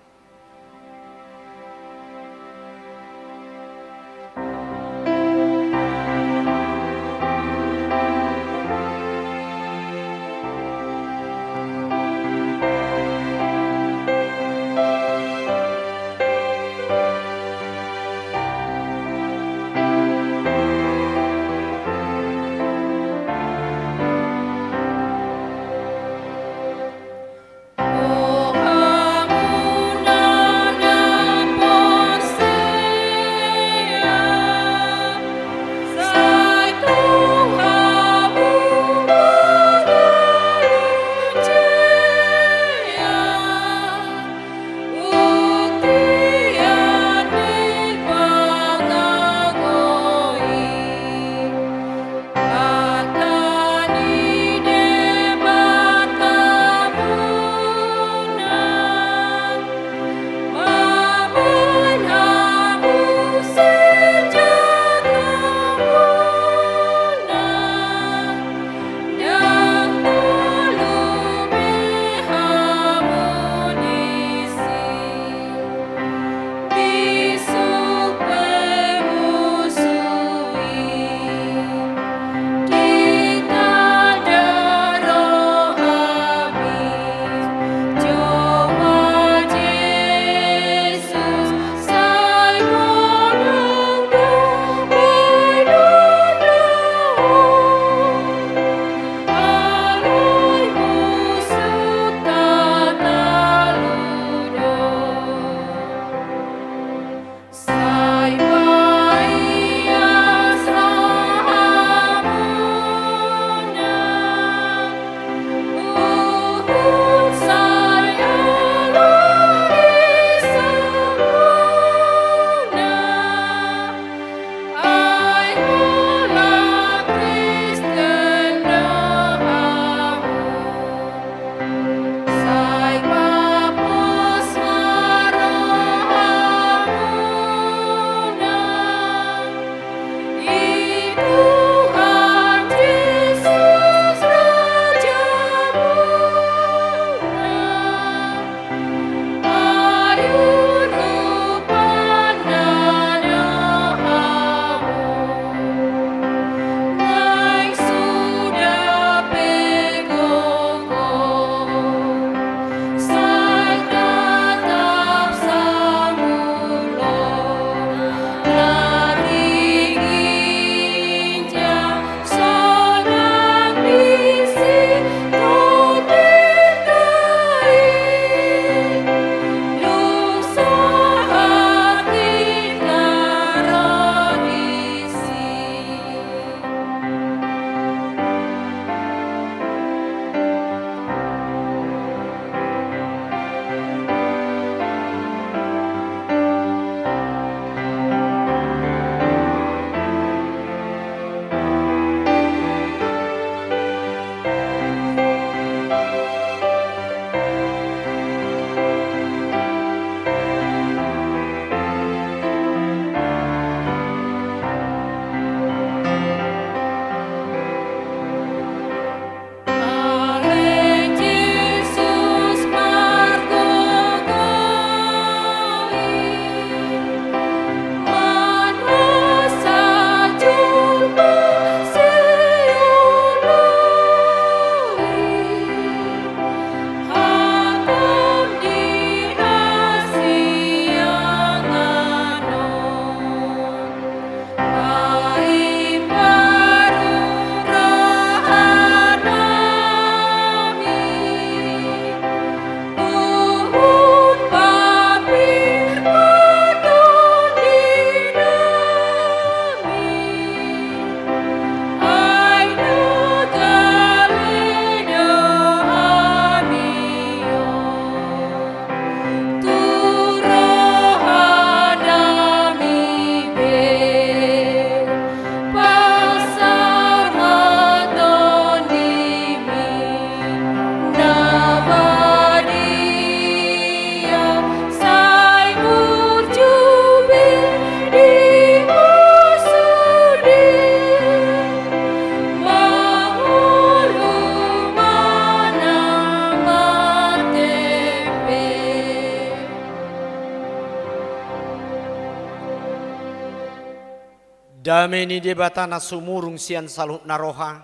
Dame ni Debata na sumurung sian saluhutna roha,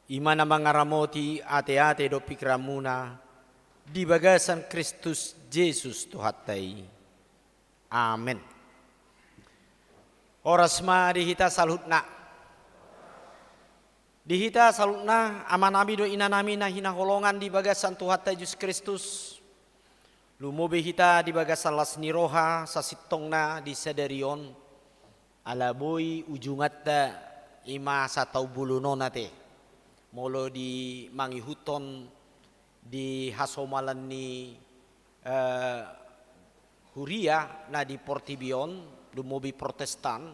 i ma na mangaramoti ateate dohot pingkiranmuna di bagasan Kristus Jesus Tuhanta i. Amen. Horas ma di hita saluhutna. Di hita saluhutna, amanami dohot inanami na hinaholongan di bagasan Tuhanta Jesus Kristus. Lumobi hita di bagasan las ni roha sasintongna di sadari on. Ala boi ujunganta i ma sataon bolon on ate. Molo di mangihuthon di hasomalan ni, eh, huria na di portibi on, lumobi Protestan,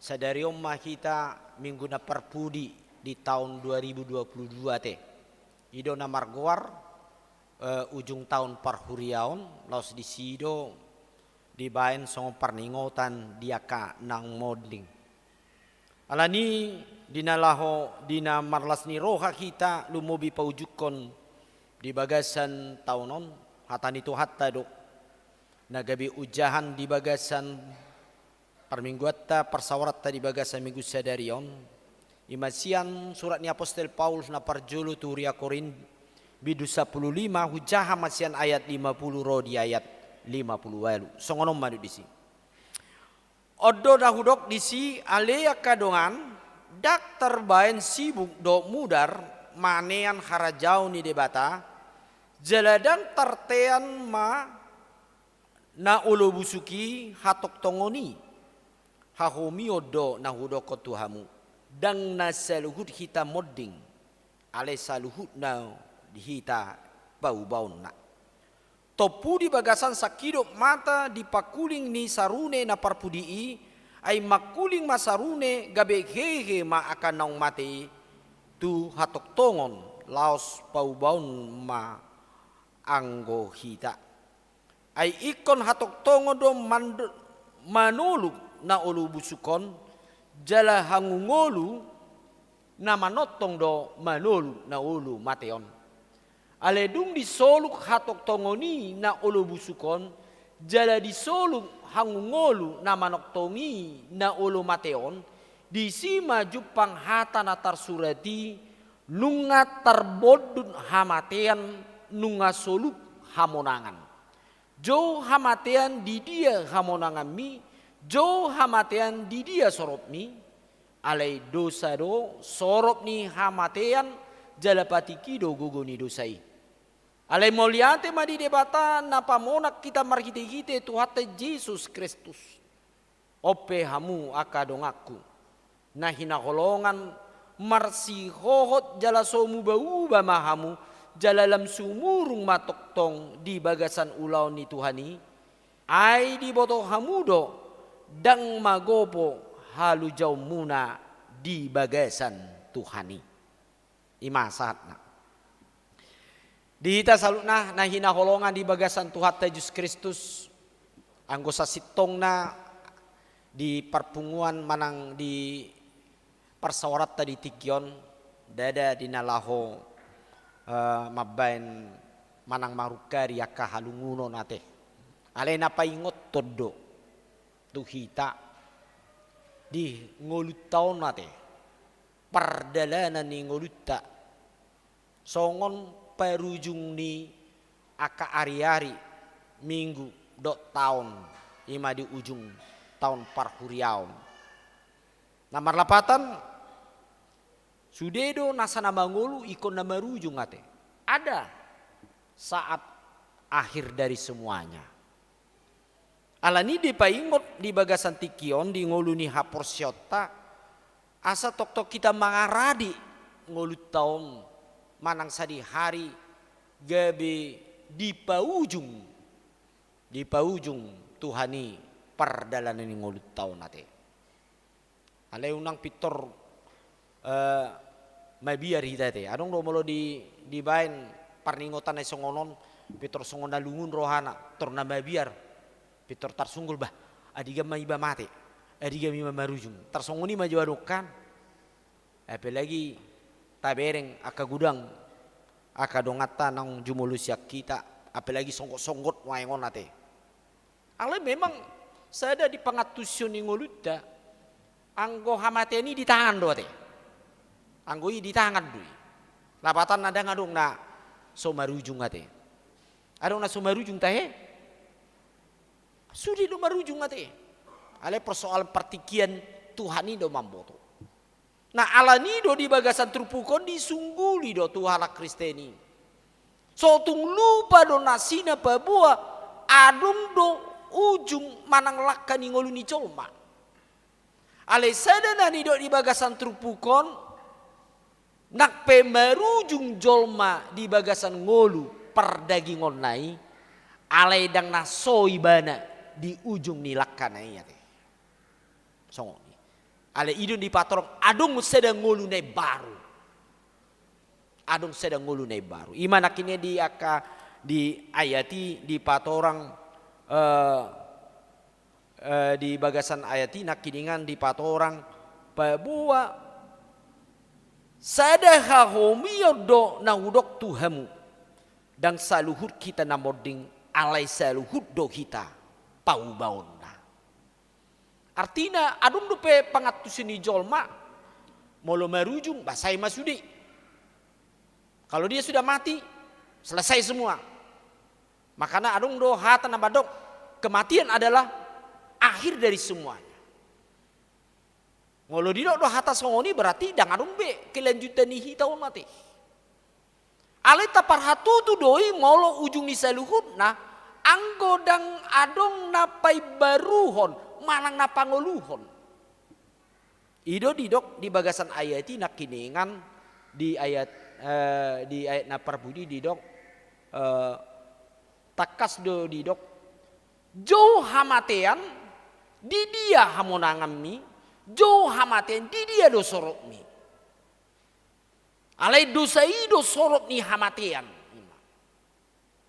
sadari on ma hita minggu na parpudi di taon dua ribu dua puluh dua ate. I do na margoar, eh, ujung taon parhuriaon, laos disi do dibaen songon parningotan di angka naung monding. Alani di na laho, di na marlas ni roha hita lumobi paujungkon di bagasan taon on, hata ni Tuhanta do na gabe ojahan di bagasan parmingguanta, parsaoranta di bagasan minggu sadari on. I ma sian surat ni apostel Paulus na parjolo tu huria Korint, bindu sampulu lima, hujaha ma sian ayat lima pulu ro di ayat lima pulu ualu. Songon on ma didok disi. On do na hudok disi, ale angka dongan, ndang tarbaen sibuk dohot mudar manean harajaon ni Debata, jala ndang tartean ma na olo busuk i hatongtongon i. Hahomion do na hudokkon tu hamu, ndang na saluhut hita monding, alai saluhutna hita paubaonna. Tompu di bagasan sangkidop mata di pangkuling ni sarune na parpudi i, ai mangkuling ma sarune gabe hehe ma angka naung mate i tu hatongtongon, laos paubaon ma anggo hita. Ai ingkon hatongtongon do mando-, manoluk na olo busuk on, jala hangungolu na manongtong do manoluk na olo mate on. Alai dung disoluk hatongtongon i na olo busuk on, jala disoluk hangungolu na manongtong i na olo mate on, disi ma jumpang hata na tarsurat i, nunga tarbondut hamatean, nunga soluk hamonangan. Jou hamatean, di dia hamonanganmi? Jou hamatean, di dia soropmi? Alai dosa do sorop ni hamatean, jala patik i do gogo ni dosa i. Alai mauliate ma di Debata na pamonang hita marhitehite Tuhanta Jesus Kristus. On pe hamu angka donganku na hinaholongan, marsihohot jala so mubauba ma hamu, jala lam sumurung ma tongtong di bagasan ulaon ni Tuhan i. Ai diboto hamu do, ndang magopo halujaonmuna di bagasan Tuhan i. I ma sahatna. Di hita saluhutna na hinaholongan di bagasan Tuhanta Jesus Kristus, anggo sasintongna di parpunguan manang di parsaoranta di tingki on, ndada di na laho, eh, mambaen manang marungkari angka halungunon ate. Alai na paingothon do tu hita di ngolunta on ate, pardalanan ni ngolunta, songon parujung ni angka ari-ari, minggu dohot taon, i ma di ujung taon parhuriaon. Na marlapatan, sude do nasa na mangolu ingkon na marujung ate. Ada saat akhir dari semuanya. Alani i dipaingot di bagasan tingki on di ngolu ni haporseaonta, asa tongtong hita mangaradi ngolunta on manang sadihari gabe dipaujung, dipaujung Tuhan i pardalanan ni ngolunta on ate. Alai unang pintor, eh, mabiar hita ate. Adong do molo di, dibaen parningotan na songon on, pintor songon na lungun rohana, tor na mabiar, pintor tarsunggul, bah, andigan ma iba mate, andigan ma iba marujung. Tarsongon i ma jo adong kan. Apalagi tabereng angka godang, angka donganta naung jumolo sian hita, apalagi songgot-songgot nuaeng on ate. Alai memang sada di pangantusion ni ngolunta, Anggo hamatean i di tangan do ate. Anggo i di tangan do i. Lapatanna ndang adong na so marujung ate. Adong na so marujung tahe? Sude do marujung ate. Alai persoalan partingkian Tuhan i do mamboto. Nah, alani do di bagasan turpuk on disungguli do tu halak Kristen i. So tung lupa do nasida paboa adong do ujung manang langka ni ngolu ni jolma. Alai sada na nidok di bagasan turpuk on, nang pe marujung jolma di bagasan ngolu pardagingonna i, alai ndang na so ibana di ujung ni langkana i ate. Songon i. Alai i do dipatorang adong sada ngolu na imbaru. Adong sada ngolu na imbaru. I ma nangkiningan di angka di ayat i dipatorang, eh, eh, di bagasan ayat i nangkiningan dipatorang paboa sada hahomion do na hudok tu hamu. Ndang saluhut hita na monding, alai saluhut do hita paubaonna. Artina adong dope pangantusion ni jolma, molo marujung, bah, sai ma sude. Kalau dia sudah mati, selesai semua. Makana adong do hata na mandok, kematian adalah akhir dari semuanya. Molo didok do hata songon i berarti ndang adong be kelanjutan ni hita on ate. Alai taparhatutu do i molo ujung ni saluhutna, anggo ndang adong na paimbaruhon manang na pangoluhon. I do didok di bagasan ayat i nangkiningan di ayat, eh, di ayat na parpudi didok, eh, tangkas do didok, jou hamatean, di dia hamonanganmi, jou hamatean, di dia do sorotmi. Alai dosa i do sorot ni hamatean.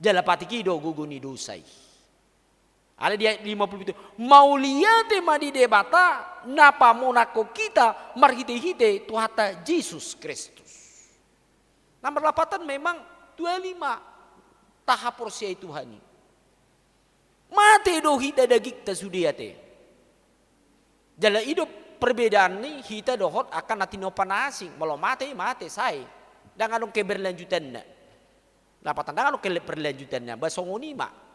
Jala patik i do gogo ni dosa i. Alai di ayat lima puluh pitu, mauliate ma di Debata na pamonanghon hita marhitehite Tuhanta Jesus Kristus. Na marlapatan memang tu aha lima tahaporseai Tuhan i. Mate do hita dagingta sude ate. Jala i do perbedaan ni hita dohot angka na tinompa na asing. Molo mate, mate, sae. Ndang adong keberlanjutanna. Lapatan ndang adong keberlanjutanna. Bah songon i ma.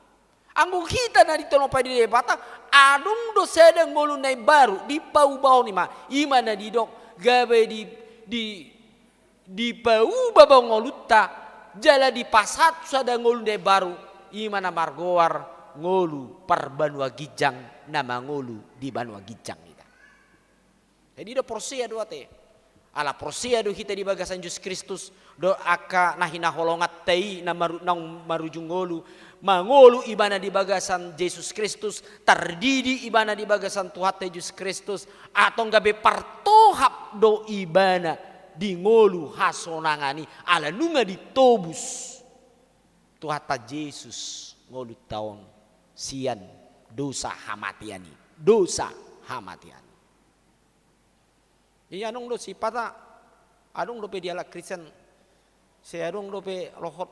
Anggo hita na tinompa ni Debata, adong do sada ngolu na imbaru, dipaubahon i ma. I ma na didok, gabe di, di, dipauba do ngolunta, jala dipasahat sada ngolu na imbaru, i ma na margoar ngolu parbanua ginjang na mangolu di banua ginjang hita. Jadi do porsea do ate. Ala porsea do hita di bagasan Jesus Kristus, do angka na hinaholonganta i na maru-, naung marujung ngolu, mangolu ibana di bagasan Jesus Kristus, tardidi ibana di bagasan Tuhanta Jesus Kristus, antong gabe partohap do ibana di ngolu hasonangan i, ala nunga ditobus Tuhanta Jesus ngolunta on sian dosa hamatean i, dosa hamatean i. Jadi adong do sipata, adong dope di halak Kristen, sai adong dope lohot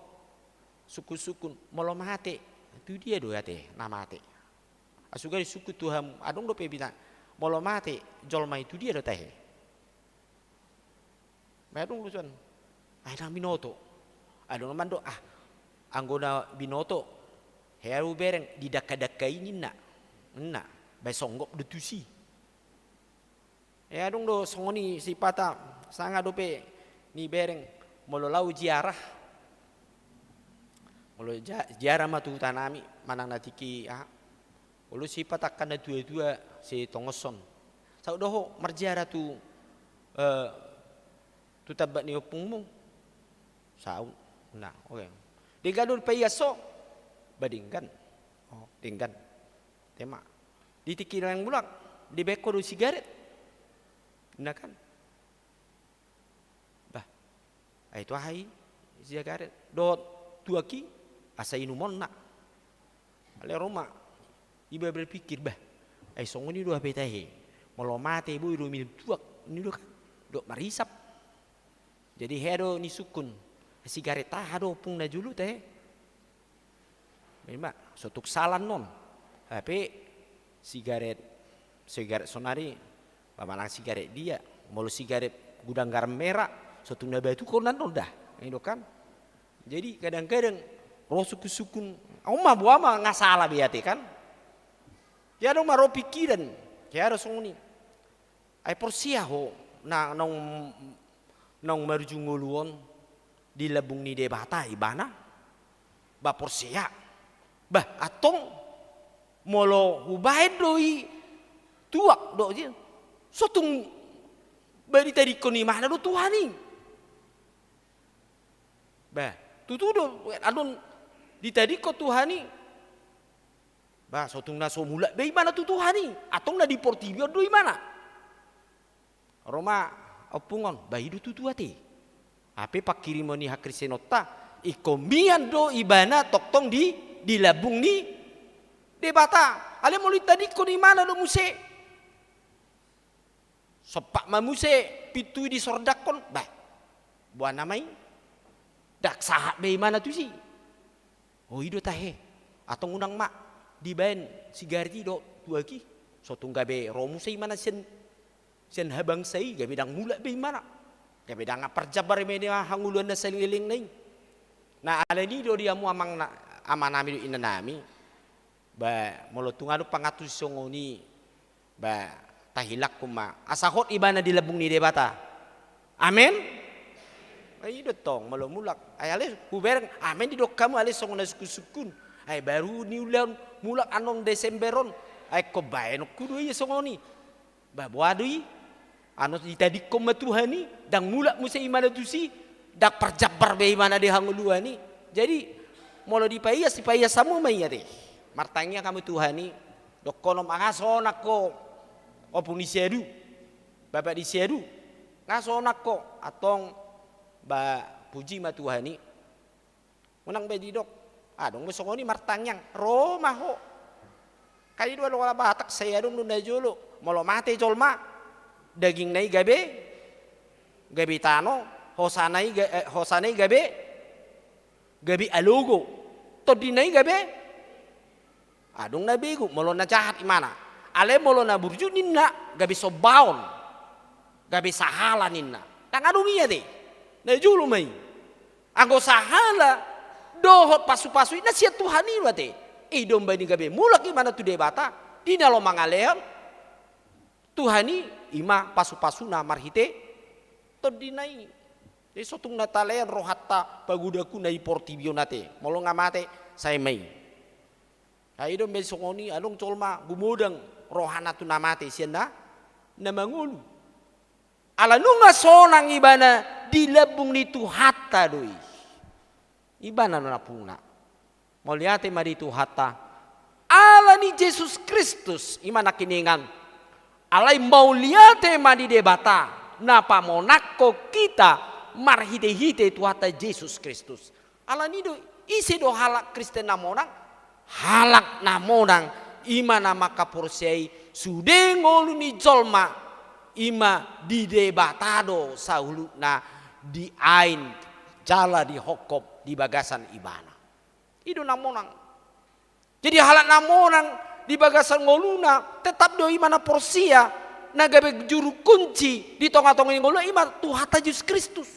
sungkun-sungkun, molo mate, tu dia do ate na mate. Asuga disungkun tu hamu, adong dope bina, molo mate, jolma i tu dia do tahe. Ba adong do son. Ai ndang binoto. Adong na mandok, ah, anggo na binoto, hea hubereng di dakka-dakka i ninna. Ninna, ba songgop do tusi. E adong do songon i sipata, sanga dope nibereng molo laho ziarah. Molo ja-, ziarah ma tu hutanami, manang na tingki aha. Olo sipata angka na tua-tua, sitongoson. Saut do ho marziarah tu, eh, tu tambat ni ompungmu. Saut. Nah, oke. Denggan do paias ho. Ba denggan. Oh, denggan. Tema. Di tingki na mulak, dibaen ho do sigaret. Nah kan. Bah. Ai tu aha i sigaret. Dohot tuak i asa inumonna. Alai ro ma iba berpikir, bah. Ai songon i do hape tahe. Molo mate boi do minum tuak. Ninna do kan. Dohot marisap. Jadi hea do nisungkun, sigaret aha do ompung na jolo tahe. Ima, so tuk sala annon. Hape sigaret, sigaret sonari, Pamanang sigaret dia, molo sigaret gudang garam merah, sotung na batu kau nannon dah, i do kan. Jadi kadang-kadang ro sungkun-sungkun, au ma boha ma nga sala be ate kan. Ia do ma ro pikiran, ia do songon i. Ai porsea ho na naung, naung marujung ngolu on di lambung ni Debata ibana? Ba porsea. Ba antong molo hubaen do i tuak do i, sotung ba ditadingkon imana do Tuhan i. Ba tutu do, adong ditadingkon Tuhan i. Ba sotung na so mulak be imana tu Tuhan i, antong na di portibi on do imana. Ro ma ompung on, ba i do tutu ate. Hape pangkirimon ni hakristenonta, ingkon mian do ibana tongtong di, di lambung ni Debata. Alai molo ditadingkon imana do muse, sompat ma muse pintu i disordangkon, bah, boha nama i? Ndang sahat be imana tusi. O i do tahe. Antong unang ma dibaen sigaret i dohot tuak i. Sotung gabe ro muse imana sian, sian habangsa i, gabe ndang mulak be imana. Gabe ndang parjambar be imana hangoluan na saleleng na i. Nah, alani i do di hamu amang na, amanami dohot inanami. Ba molo tung adong pangantusi songon i, ba tahilangkon ma asa hot ibana di lambung ni Debata. Amen. Ai i do tong molo mulak. Ai alai hubereng amen didok hamu alai songon na sungkun-sungkun. Ai baru niulahon mulak annon Desember on. Ai ingkon baenonku do ia songon i. Ba boha do i? Annon ditadingkon ma Tuhan i, ndang mulak muse imana tusi, ndang parjambar be imana di hangoluan i. Jadi molo dipaias, dipaias hamu ma i ate. Martangiang hamu Tuhan i, dohonon ma nga sonang ho ompung ni si Adu, bapak ni si Adu, nga sonang ho, antong ba puji ma Tuhan i. Unang be didok, adong be songon i martangiang, ro ma ho. Kan i do halak Batak sai adong do na jolo, molo mate jolma, dagingna i gabe, gabe tano, hosana i ga-, eh, hosana i gabe, gabe alogo, tondina i gabe, adong na begu, molo na jahat imana. Alai molo na burju ninna, gabe sombaon, gabe sahala ninna. Ndang adong i ate. Na jolo ma i. Anggo sahala dohot pasu-pasu i na sian Tuhan i do ate. I do umbahen i gabe mulak imana tu Debata, di na laho mangalehon Tuhan i, i ma pasu-pasuna marhite tondina i. Jadi sotung na talehon rohanta pagodangku na di portibi on ate. Molo nga mate, sae ma i. Ai i do umbahen songon i, adong jolma gumodang rohana tu na mate sian na, na mangolu. Ala nunga sonang ibana di lambung ni Tuhanta do i. Ibana do nampuna. Mauliate ma di Tuhanta. Ala ni Jesus Kristus, i ma nangkiningan. Alai mauliate ma di Debata, na pamonangkon hita marhite-hite Tuhanta Jesus Kristus. Ala ni do, ise do halak Kristen na monang? Halak na monang, i ma na mangkaporseai sude ngolu ni jolma, i ma di Debata do saulutna diain jala dihongkop di bagasan ibana. I do na monang. Jadi halak na monang di bagasan ngoluna, tetap do i ma na porsea, na gabe juru kunci di tonga-tonga ni ngoluna, i ma Tuhanta Jesus Kristus.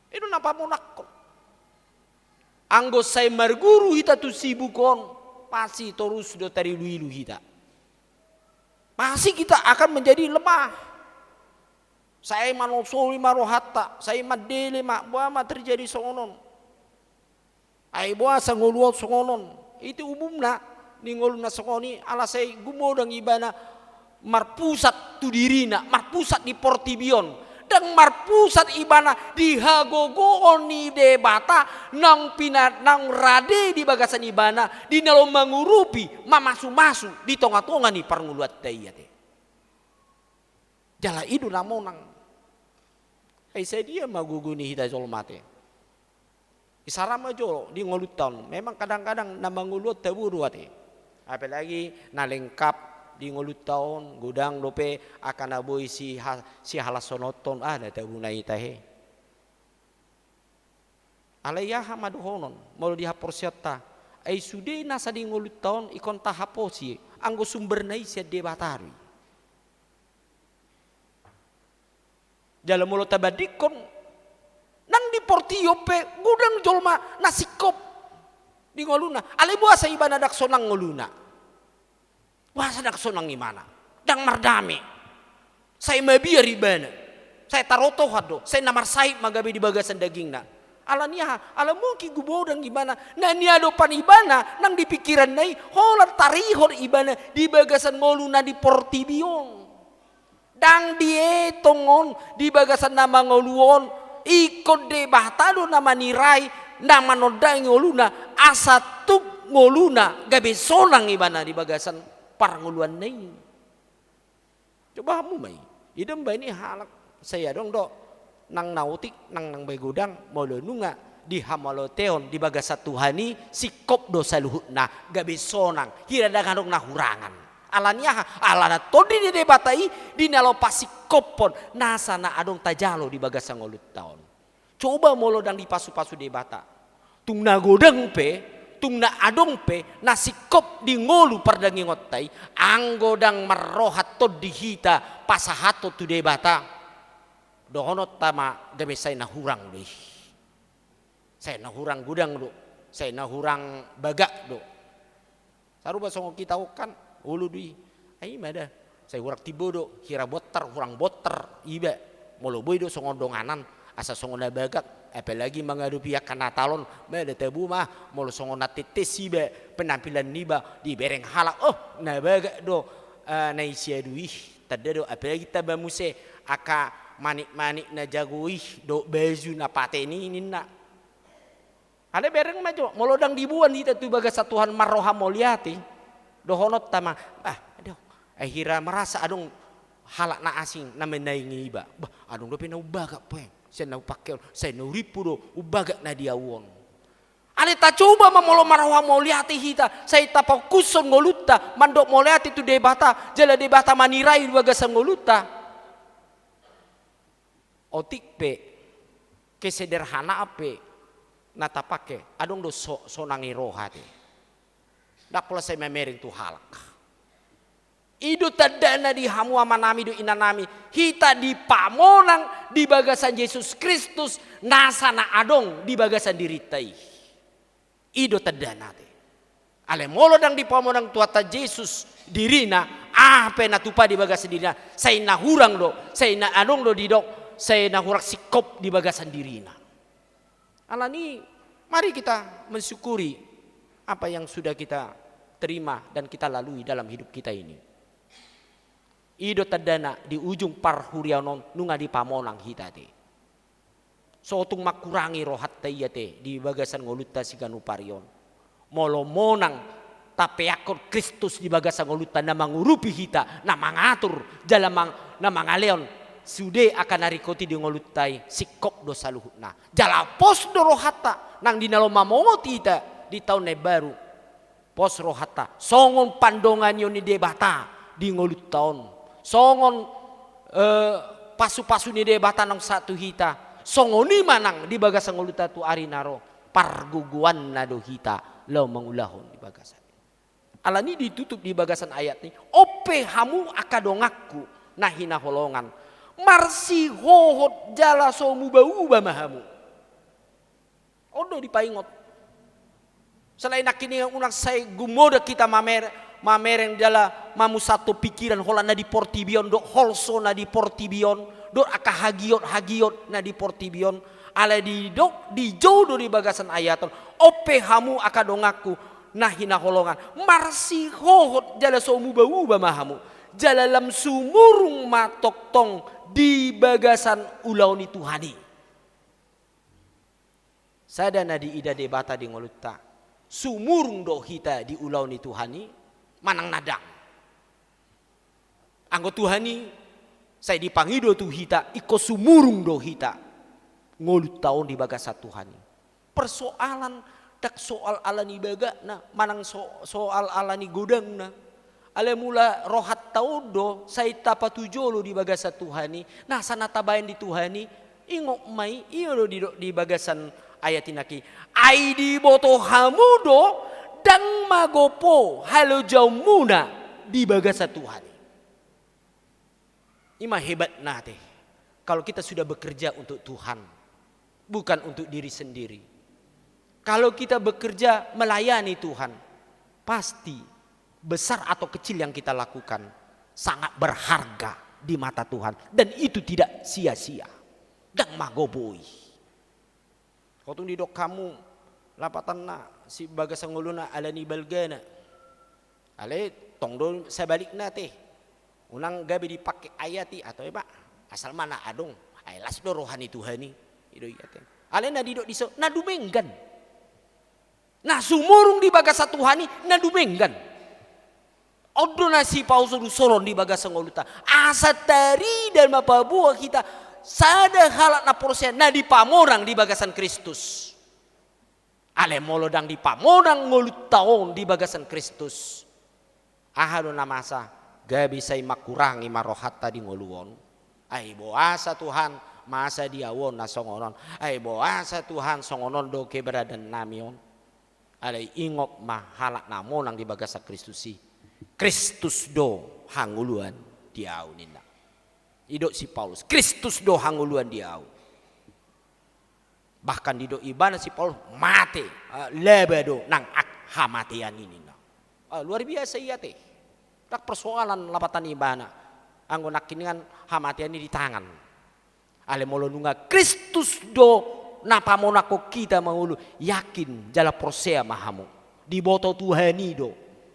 I do na pamonangkon. Anggo sai marguru hita tu si buku on, pasti torus do tarilu-ilu hita. Pasti kita akan menjadi lemah. Sai manosoli ma rohanta, sai mandele ma, boha ma terjadi songon on. Ai boasa ngolu on songon on. I do umumna ni ngolu na songon i, ala sai gumodang ibana marpusat tu dirina, marpusat di portibi on. Ndang marpusat ibana di hagogoon ni Debata naung pina-, naung rade di bagasan ibana, di na laho mangurupi, mamasu-masu di tonga-tonga ni parngoluanta i ate. Jala i do na monang. Ai sadia ma gogo ni hita jolma ate. Isara ma jo di ngolunta on. Memang kadang-kadang na mangolu on tabo do ate. Apalagi na lengkap di ngolunta on, godang dope angka na boi siha-, sihalashononton, ah, na tabo na i tahe. Alai aha ma dohonon, molo di haporseaonta, ai sude nasa di ngolunta on ingkon tahaposi, anggo sumberna i sian Debata do i. Jala molo tabandingkon, nang di portibi on pe godang jolma na singkop di ngoluna. Alai boasa ibana ndang sonang ngoluna? Boasa ndang sonang ibana? Ndang mardame. Sai mabiar ibana. Sai tarotohan do. Sai na marsahit ma gabe di bagasan dagingna. Ala ni aha? Ala mungkin godang ibana. Na niadopan ibana nang di pikiranna i, holan tarihor ibana di bagasan ngolu na di portibi on. Ndang dietong on di bagasan na mangolu on, ingkon Debata do na manirai, na manondangi ngoluna, asa tung ngoluna gabe sonang ibana di bagasan parngoluanna i. Coba hamu ma i, ida umbahen i halak, sai adong do nang na otik, nang na bagodang, molo nunga di hamauliateon di bagasan Tuhan i, singkop do saluhutna, gabe sonang, hira ndang adong na hurangan. Ala ni aha? Ala na Tondi ni Debata i di na laho pasingkophon nasa na adong tajalo di bagasan ngolunta on. Coba molo ndang dipasupasu Debata, tung na godang pe, tung na adong pe na singkop di ngolu pardagingonta i, anggo ndang marroha Tondi hita pasahathon tu Debata, dohononta ma gabe sai na hurang do i. Sai na hurang godang do, sai na hurang bagak do. Sarupa songon hita on kan, olo do i. Ai ima da, sai hurang timbo do, hira bontar, hurang bontar iba. Molo boi do songon donganan, asa songon na bagak, apalagi mangadopi angka Natal on, ima da tabo ma, molo songon na tetes iba, penampilan niba, dibereng halak, oh, na bagak do, eh, na i sia do i, tanda do, apalagi tamba muse, angka manik-manik na jago i, dohot baju na paten i ninna. Alai bereng ma jo, molo ndang diboan hita tu bagasan Tuhan marroha mauliate, dohononta ma, ah, adong, ai hira marasa adong halak na asing na manaingi iba. Bah, adong dope na umbagak pe, sian na upangke on, sai na urimpu do umbagak na di ahu on. Alai tacoba ma molo marroha mauliate hita, sai tapakushon ngolunta, mandok mauliate tu Debata, jala Debata manirai di bagasan ngolunta. Otik pe, kesederhanaan pe na tapangke, adong do so, sonang ni roha te. Ndang pola sai mamereng tu halak. I do tandana di hamu amanami dohot inanami, hita dipamonang di bagasan Jesus Kristus, nasa na adong di bagasan dirinta i. I do tandana te. Alai molo ndang dipamonang Tuhanta Jesus dirina, aha pe na tupa di bagasan dirina, sai na hurang do, sai na adong do didok, sai na hurang singkop di bagasan dirina. Ala ni, mari kita mensyukuri apa yang sudah kita terima dan kita lalui dalam hidup kita ini. I do tandana di ujung parhuriaon on nunga dipamonang hita te. So tung mangkurangi rohanta ia te di bagasan ngolunta siganup ari on. Molo monang tapeakhon Kristus di bagasan ngolunta na mangurupi hita, na mangatur, jala mang-, na mangalehon sude angka na ringkot i di ngolunta i, singkop do saluhutna. Jala pos do rohanta, nang di na laho mamongoti hita di taon na imbaru. Pos rohanta, songon pandonganion ni Debata di ngolunta on. Songon, eh, pasupasu ni Debata naung sahat tu hita. Songon i ma nang di bagasan ngolunta tu ari na ro. Pargogoanna do hita laho mangulahon di bagasan. Ala ni ditutup di bagasan ayat ni, on pe hamu angka donganku na hinaholongan. Marsihohot jala so muba-uba ma hamu. On do dipaingot. Selain nangkin i unang sai gumodang hita mamer-, mamereng jala mamusathon pikiran holan na di portibi on dohot holso na di portibi on, dohot angka hagiot-hagiot na di portibi on. Alai didok, dijou do di bagasan ayat on. On pe hamu angka donganku na hinaholongan. Marsihohot jala so muba-uba ma hamu. Jala lam sumurung ma tongtong di bagasan ulaon ni Tuhan i. Sada na diida Debata di ngolunta, sumurung do hita di ulaon ni Tuhan i, manang na ndang. Anggo Tuhan i, sai dipangido tu hita, ingkon sumurung do hita ngolunta on di bagasan Tuhan i. Persoalan, ndang soal ala ni bagakna, manang so-, soal ala ni godangna. Alai molo rohanta on do, sai tapatujolo di bagasan Tuhan i, nasa na tabaen di Tuhan i, ingot ma i, ia do di, di bagasan ayat i nangkin. Ai diboto hamu do, ndang magopo halojaonmuna di bagasan Tuhan i. I ma hebatna te. Kalau kita sudah bekerja untuk Tuhan, bukan untuk diri sendiri. Kalau kita bekerja melayani Tuhan, pasti besar atau kecil yang kita lakukan sangat berharga di mata Tuhan. Dan itu tidak sia-sia. Ndang magoboi. Ho tung didok hamu lapatanna si bagasan ngoluna ala ni balgana. Alai tong do sabalikna ate. Unang gabe dipake ayat i atau i ma asal ma na adong. Ai las do roha ni Tuhan i. I do i ate. Alai na didok dison na dumenggan. Na sumurung di bagasan Tuhan i na dumenggan. On do na sipausur-usuron di bagasan ngolunta. Asa tarida ma paboa hita sada halak na porsea na dipamonang di bagasan Kristus. Alai molo ndang dipamonang ngolunta on di bagasan Kristus, aha do na masa? Gabe sai mangkurangi ma rohanta di ngolu on. Ai boasa Tuhan, masa di au on na songon on? Ai boasa Tuhan, songon on do keberadaannami on? Alai ingot ma halak na monang di bagasan Kristus i. Kristus do hangoluan di au ninna. Didok si Paulus, Kristus do hangoluan di au. Bahkan didok ibana si Paulus, mate, eh, laba do nang ak-, hamatean i ninna. Eh, luar biasa i ate. Ndang persoalan lapatan ibana. Anggo nangkiningan hamatean i di tangan. Alai molo nunga Kristus do na pamonangkon hita mangolu, yakin jala porsea ma hamu. Diboto Tuhan i do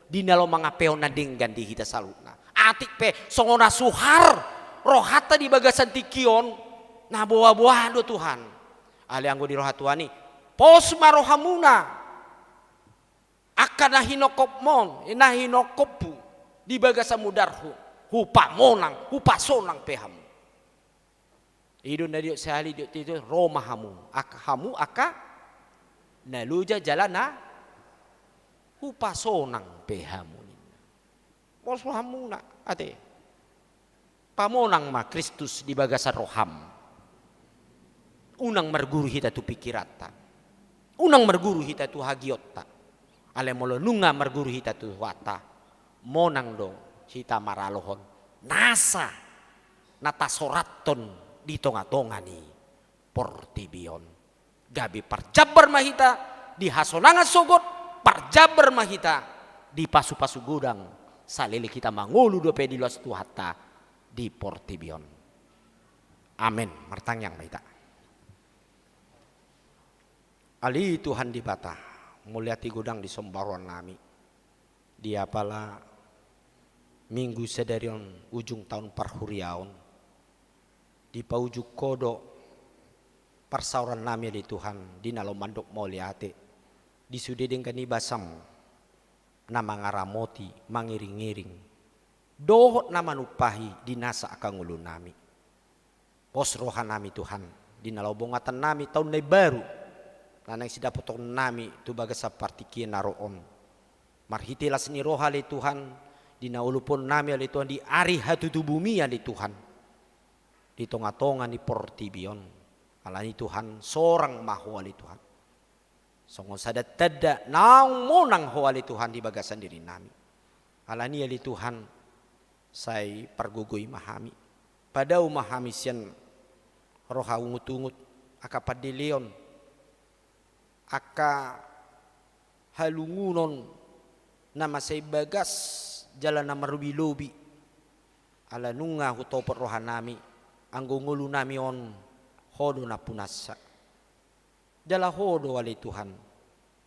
di na laho mangampehon na denggan di hita saluhutna. Atik pe songon na suhar rohanta di bagasan tingki on, na boa-boa do Tuhan. Alai anggo di roha Tuhan i, pos ma rohamuna. Angka na hinongkopmon, na hinongkophu di bagasan mudarhu, hupamonang, hupasonang pe hamu. I do na didok sahali didok tu, ro ma hamu, angka hamu angka na loja jala na hupasonang pe hamu ninna. Pos rohamuna ate. Pamonang ma Kristus di bagasan roham. Unang marguru hita tu pikiranta. Unang marguru hita tu hagionta. Alai molo nunga marguru hita tu Tuhanta, monang do hita maralohon nasa na tasorathon di tonga-tonga ni portibi on. Gabe parjambar ma hita di hasonangan sogot, parjambar ma hita di pasu-pasu godang, saleleng hita mangolu dope di loas Tuhanta di portibi on. Amen. Martangiang ma hita. Ale Tuhan Debata, mauliate godang di somba rohanami. Di apala minggu sadari on ujung taon parhuriaon, dipaujung Ho do parsaorannami ale Tuhan, di na laho mandok mauliate, di sude denggan ni basam, na mangaramoti, mangiring-iring, dohot na manumpahi di nasa angka ngolunami. Pos rohanami Tuhan, di na laho bongatannami taon na imbaru, na naeng sidapotonnami tu bagasan partingkian na ro on. Marhite las ni roha ale Tuhan, di na uluphononnami ale Tuhan, di ari hatutubumi ale Tuhan. Di tonga-tonga ni portibi on. Alani Tuhan, sorang ma Ho ale Tuhan. Songon sada tanda naung monang Ho ale Tuhan di bagasan dirinami. Alani ale Tuhan, sai pargogoi ma hami. Padao ma hami sian roha ungut-ungut, angka pandeleon, angka halungunon na masa imbagas jala na marlobi-lobi. Ala nunga hutopot rohanami, anggo ngolunami on Ho do nampunansa. Jala Ho do ale Tuhan,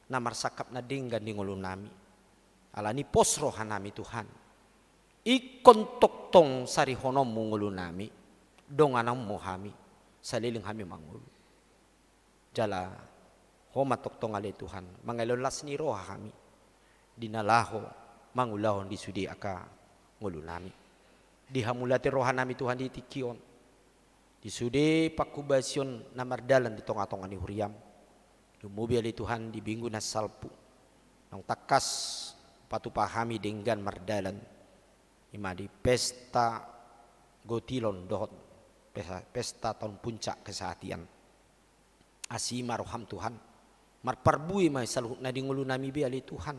na marsangkap na denggan di ngolunami. Alani pos rohanami Tuhan. Ingkon tongtong sarihononmu ngolunami, dongananmu hami, saleleng hami mangolu. Jala Ho ma tongtong ale Tuhan, mangalehon las ni roha hami, di na laho mangulahon di sude angka ngolunami. Dihamauliate rohanami Tuhan di tingki on. Di sude pangkobasion na mardalan di tonga-tonga ni huriam. Lumobi ale Tuhan di minggu na salpu. Naung tangkas patupa hami denggan mardalan. I ma di pesta gotilon dohot pesta, pesta taon puncak kesehatian. Asi ma roham Tuhan. Marparbue ma saluhutna di ngolunami be ale Tuhan.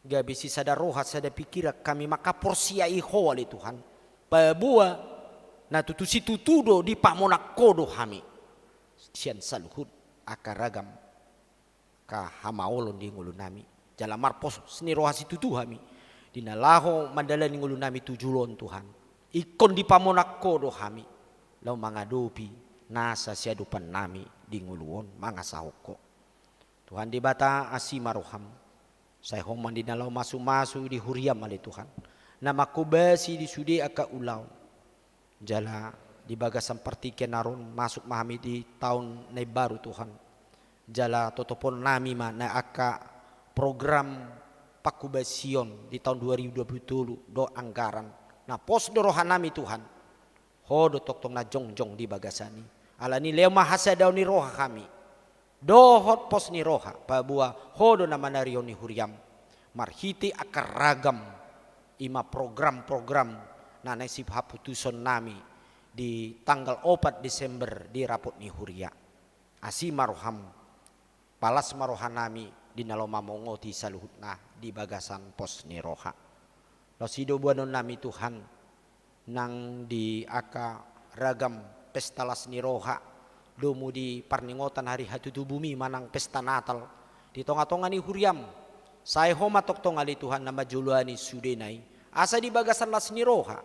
Gabe sisada roha, sada pikiran hami mangkaporseai Ho ale Tuhan. Paboa Na tutu situtu do dipamonang Ho do hami sian saluhut angka ragam angka hamaolon di ngolunami. Jala marpos ni roha situtu hami di na laho mandalani ngolunami tu jolo on, Tuhan. Ingkon dipamonang Ho do hami laho mangadopi nasa siadopannami di ngolu on mangasahon Ho. Tuhan Debata, asi ma roham. Sai Ho ma di na laho masumasu di huriam, ale Tuhan, na manghobasi di sude angka ulaon. Jala di bagasan partingkian na ro on masuk ma hami di taon na imbaru, Tuhan. Jala totoponnami ma na angka program panghobasion di taon dua ribu dua puluh tolu dohot anggaran. Na pos do rohanami, Tuhan. Ho do tongtong na jongjong di bagasan i. Alani i lehon ma hasadaon ni roha hami dohot pos ni roha, paboa Ho do na manarihon ni huriam marhite angka ragam, i ma program-program na naeng sihaputusonnami di tanggal opat Desember di rapot ni huria. Asi ma roham, palas ma rohanami di na laho mamongoti saluhutna di bagasan pos ni roha. Laos i do boanonnami, Tuhan, nang di angka ragam pesta las ni roha, domu di parningotan hari hatutubumi manang pesta Natal, di tonga-tonga ni huriam, sai Ho ma tongtong, ale Tuhan, na manjoloani sudena i, asa di bagasan las ni roha,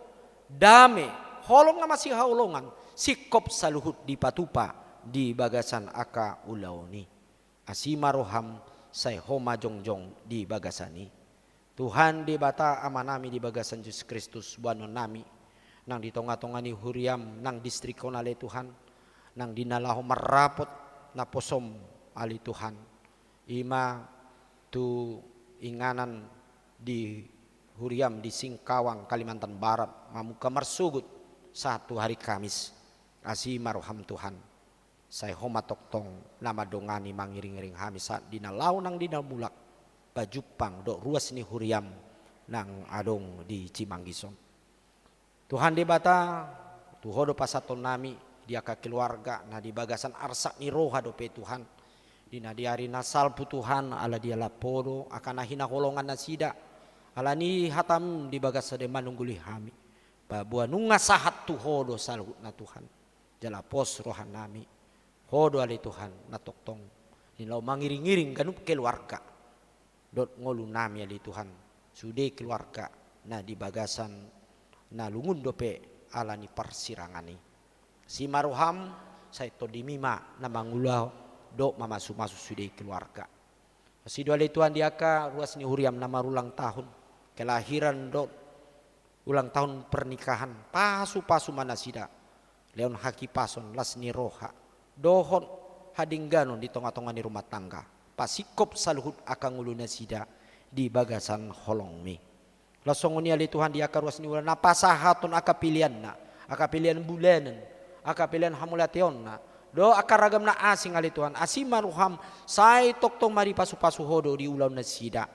dame, holong na masihaholongan, singkop saluhut dipatupa di bagasan angka ulaon i. Asi ma roham, sai Ho ma jongjong di bagasan i. Tuhan Debata Amanami, di bagasan Jesus Kristus boanonnami, nang di tonga-tonga ni huriam nang distrik on, ale Tuhan, nang di na laho marrapot naposom, ale Tuhan, i ma tu inganan di huriam di Singkawang, Kalimantan Barat, mamungka marsogot sahat tu hari Kamis. Asi ma roham, Tuhan. Sai Ho ma tongtong na mandongani, mangiring-iring hami sahat di na laho nang di na mulak, pajumpang dohot ruas ni huriam nang adong di Cimanggis on. Tuhan Debata, tu Ho do pasahatonnami di angka keluarga na di bagasan arsak ni roha dope, Tuhan, di na di ari na salpu, Tuhan, ala dialap Ho do angka na hinaholongan nasida. Alani i hatam di bagasan i manungguli hami, paboa nunga sahat tu Ho do saluhutna, Tuhan. Jala pos rohanami, Ho do, ale Tuhan, na tongtong di na laho mangiring-iring ganup keluarga dohot ngolunami, ale Tuhan, sude keluarga na di bagasan na lungun dope ala ni parsirangan i. Asi ma roham, sai Tondimi ma na mangulahon dohot mamasu-masu sude keluarga. Asi do, ale Tuhan, di angka ruas ni huriam na marulang tahun kelahiran dohot ulang tahun pernikahan, pasu-pasu ma nasida, lehon hahipason, las ni roha dohot hadengganon di tonga-tonga ni rumah tangga, pasingkop saluhut angka ngolu nasida di bagasan holongmi. Laos songon i, ale Tuhan, di angka ruas ni ulaon na pasahathon angka peleanna, angka pelean bulanan, angka pelean hamauliateonna, dohot angka ragam na asing, ale Tuhan, asi ma roham, sai tongtong ma dipasu-pasu Ho do di ulaon nasida.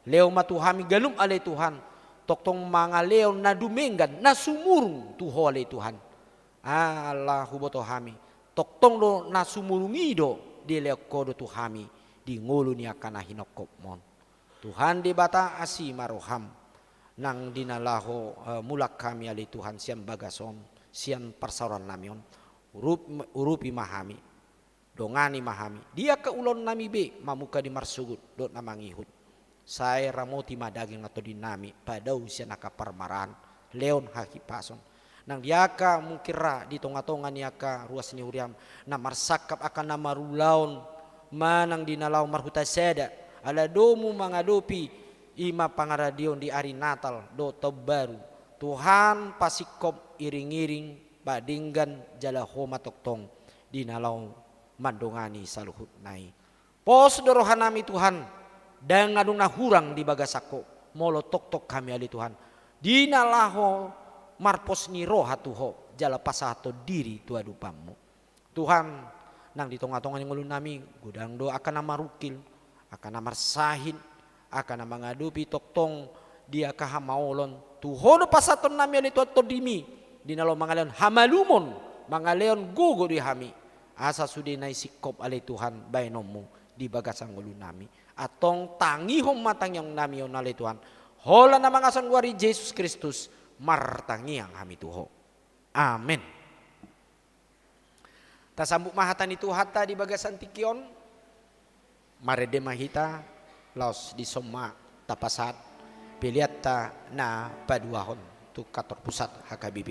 Lehon ma tu hami ganup, ale Tuhan, tongtong mangalehon na dumenggan, na sumurung tu Ho, ale Tuhan. Ala huboto hami, tongtong do na sumurung i do dilehon Ho do tu hami di ngolu ni angka na hinongkopmon. Tuhan Debata, asi ma roham, nang di na laho, eh, mulak hami, ale Tuhan, sian bagas on, sian parsaorannami on, urup-, urupi ma hami. Dongani ma hami di angka ulaonnami be, mamungka di marsogot dohot na mangihut. Sai ramoti ma daging nang tondinami, padao sian angka parmaraan, lehon hahipason. Nang di angka mungkin ra di tonga-tonga ni angka ruas ni huriam na marsangkap angka na marulaon manang di na laho marhuta sada, ala domu mangadopi i ma pangaradion di ari Natal dohot taon baru. Tuhan, pasingkop, iring-iring, padenggan jala Ho ma tongtong di na laho mandongani saluhutna i. Pos do rohanami, Tuhan, ndang adong na hurang di bagasan Ho, molo tongtong hami, ale Tuhan, di na laho marpos ni roha tu Ho jala pasahathon diri tu adopanmu. Tuhan, nang di tonga-tonga ni ngolunami, godang do angka na marungkil, angka na marsahit, angka na mangadopi tongtong di angka hamaolon. Tu Ho do pasahatonnami, ale Tuhan, Tondimi, di na laho mangalehon hamalumon, mangalehon gogo di hami, asa sudena i singkop, ale Tuhan, baenonmu di bagasan ngolunami. Antong tangihon ma tangiangnami on, ale Tuhan, holan na mangasuhon goar ni Jesus Kristus, martangiang hami tu Ho. Amen. Tasambut ma hata ni Tuhanta di bagasan tingki on. Marende ma hita, laos dison ma tapasahat peleanta na paduahon tu kantor pusat H K B P.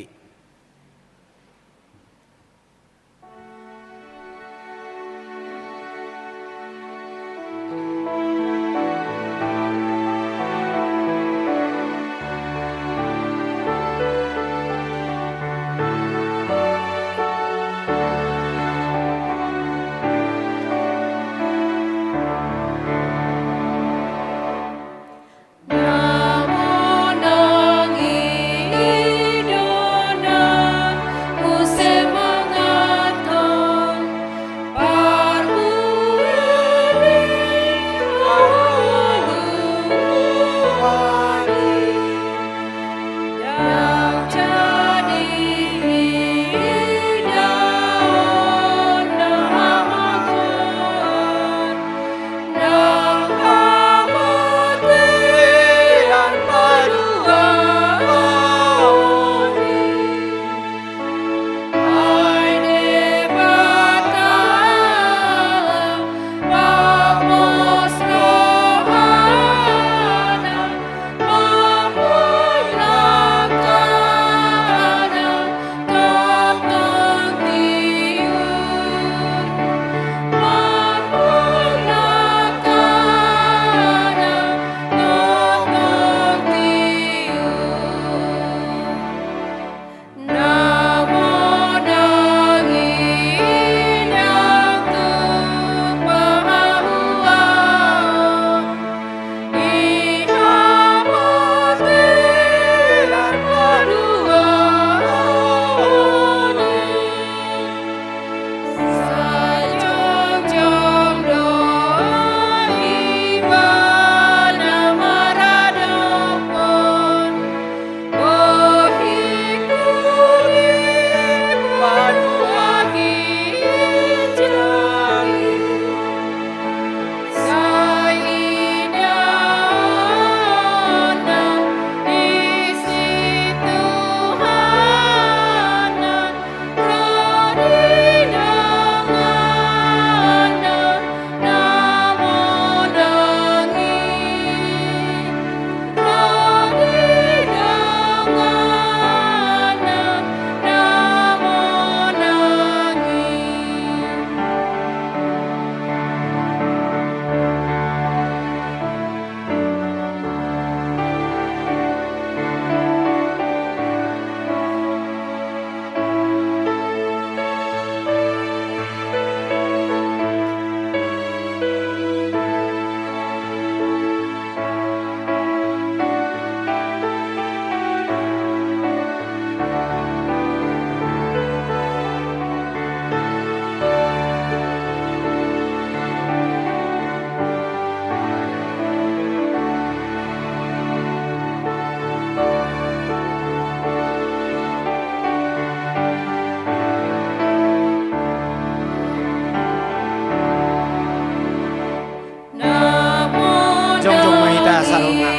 Jongjong ma hita saluhutna.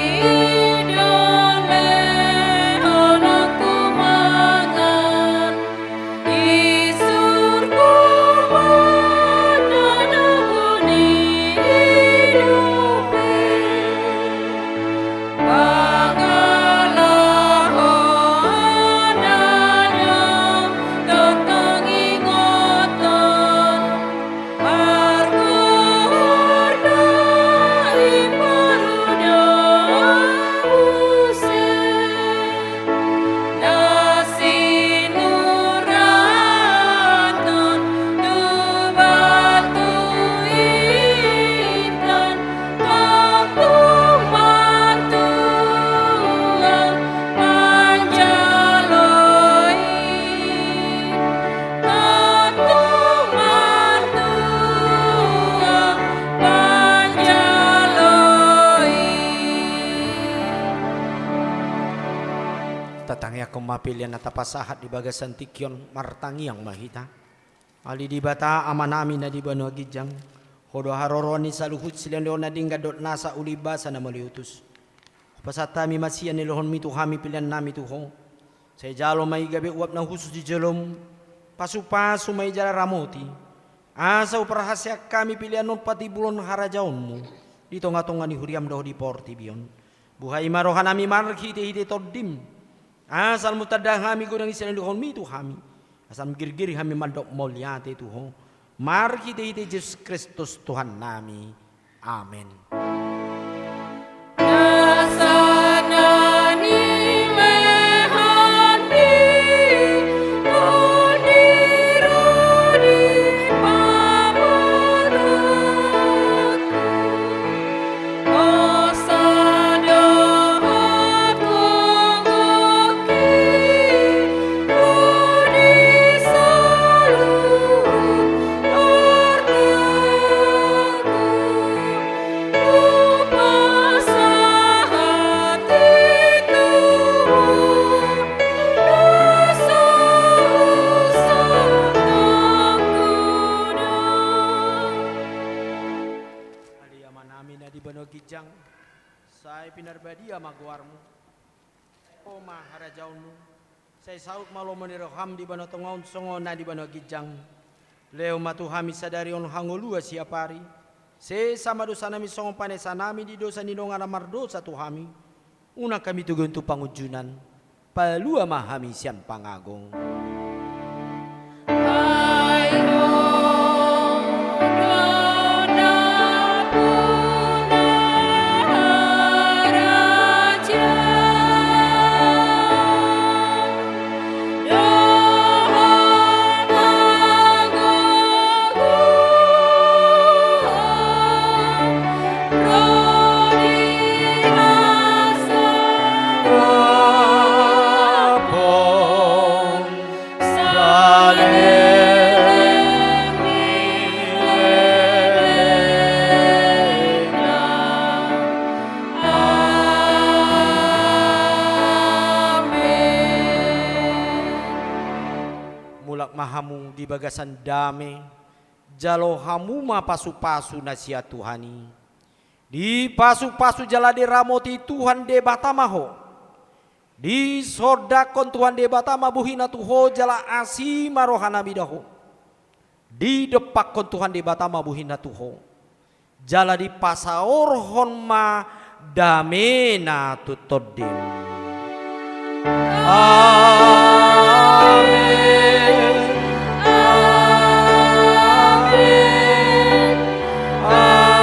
Tatangiangkon ma pelean na tapasahat di bagasan tingki on, martangiang ma hita. Ale Debata Amanami na di banua ginjang, Ho do haroroan ni saluhut silehonlehon na denggan dohot nasa uli basa na mauliutus. Hupasahat hami ma sian na nilohonmi tu hami peleannami tu Ho. Sai jalo ma i gabe uap na hushus di joloM, pasupasu ma i jala ramoti, asa huparhaseang hami pelean on patimbulon harajaonMu di tongatonga ni huriaM dohot di portibi on. Buhai ma rohanami marhitehite TondiM, asa unang tanda hami godang sian na nidokMi tu hami, asa girgir hami mandok mauliate tu Ho, marhitehite Jesus Kristus Tuhannami. Amen. Ale Amanami na di banua ginjang, sai pinarbadia ma goarMu. Ro ma harajaonMu. Sai saut ma lomo ni rohaM di banua tonga on songon na di banua ginjang. Lehon ma tu hami sadari on hangoluan siapari. Sesa ma dosanami songon panesanami di dosa ni dongan na mardosa tu hami. Unang hami togihon tu pangunjunan. Palua ma hami sian pangago. Mulak ma hamu di bagasan dame, jalo hamu ma pasupasu na sian Tuhan i. Dipasupasu jala diramoti Tuhan Debata ma ho. Disondangkon Tuhan Debata ma bohiNa tu ho jala asi ma rohanami da ho. Didompakkon Tuhan Debata ma bohiNa tu ho. Jala dipasaorhon ma dameNa tu tondim. Amen. Amen. Amen.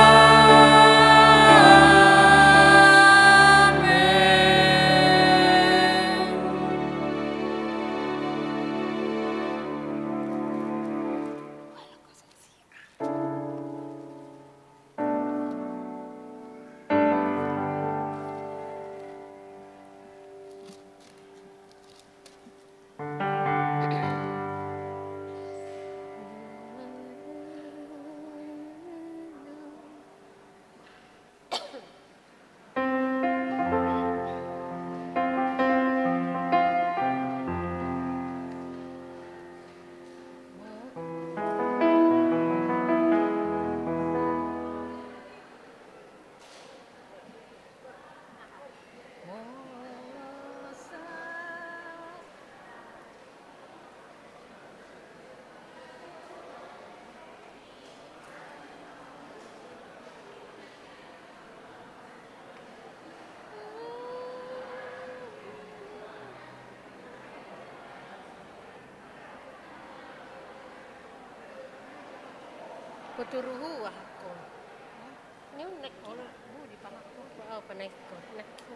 Koturu hua hakko. Ni unnek. Olo, bu, di panakku. Oh, panakku. Panakku.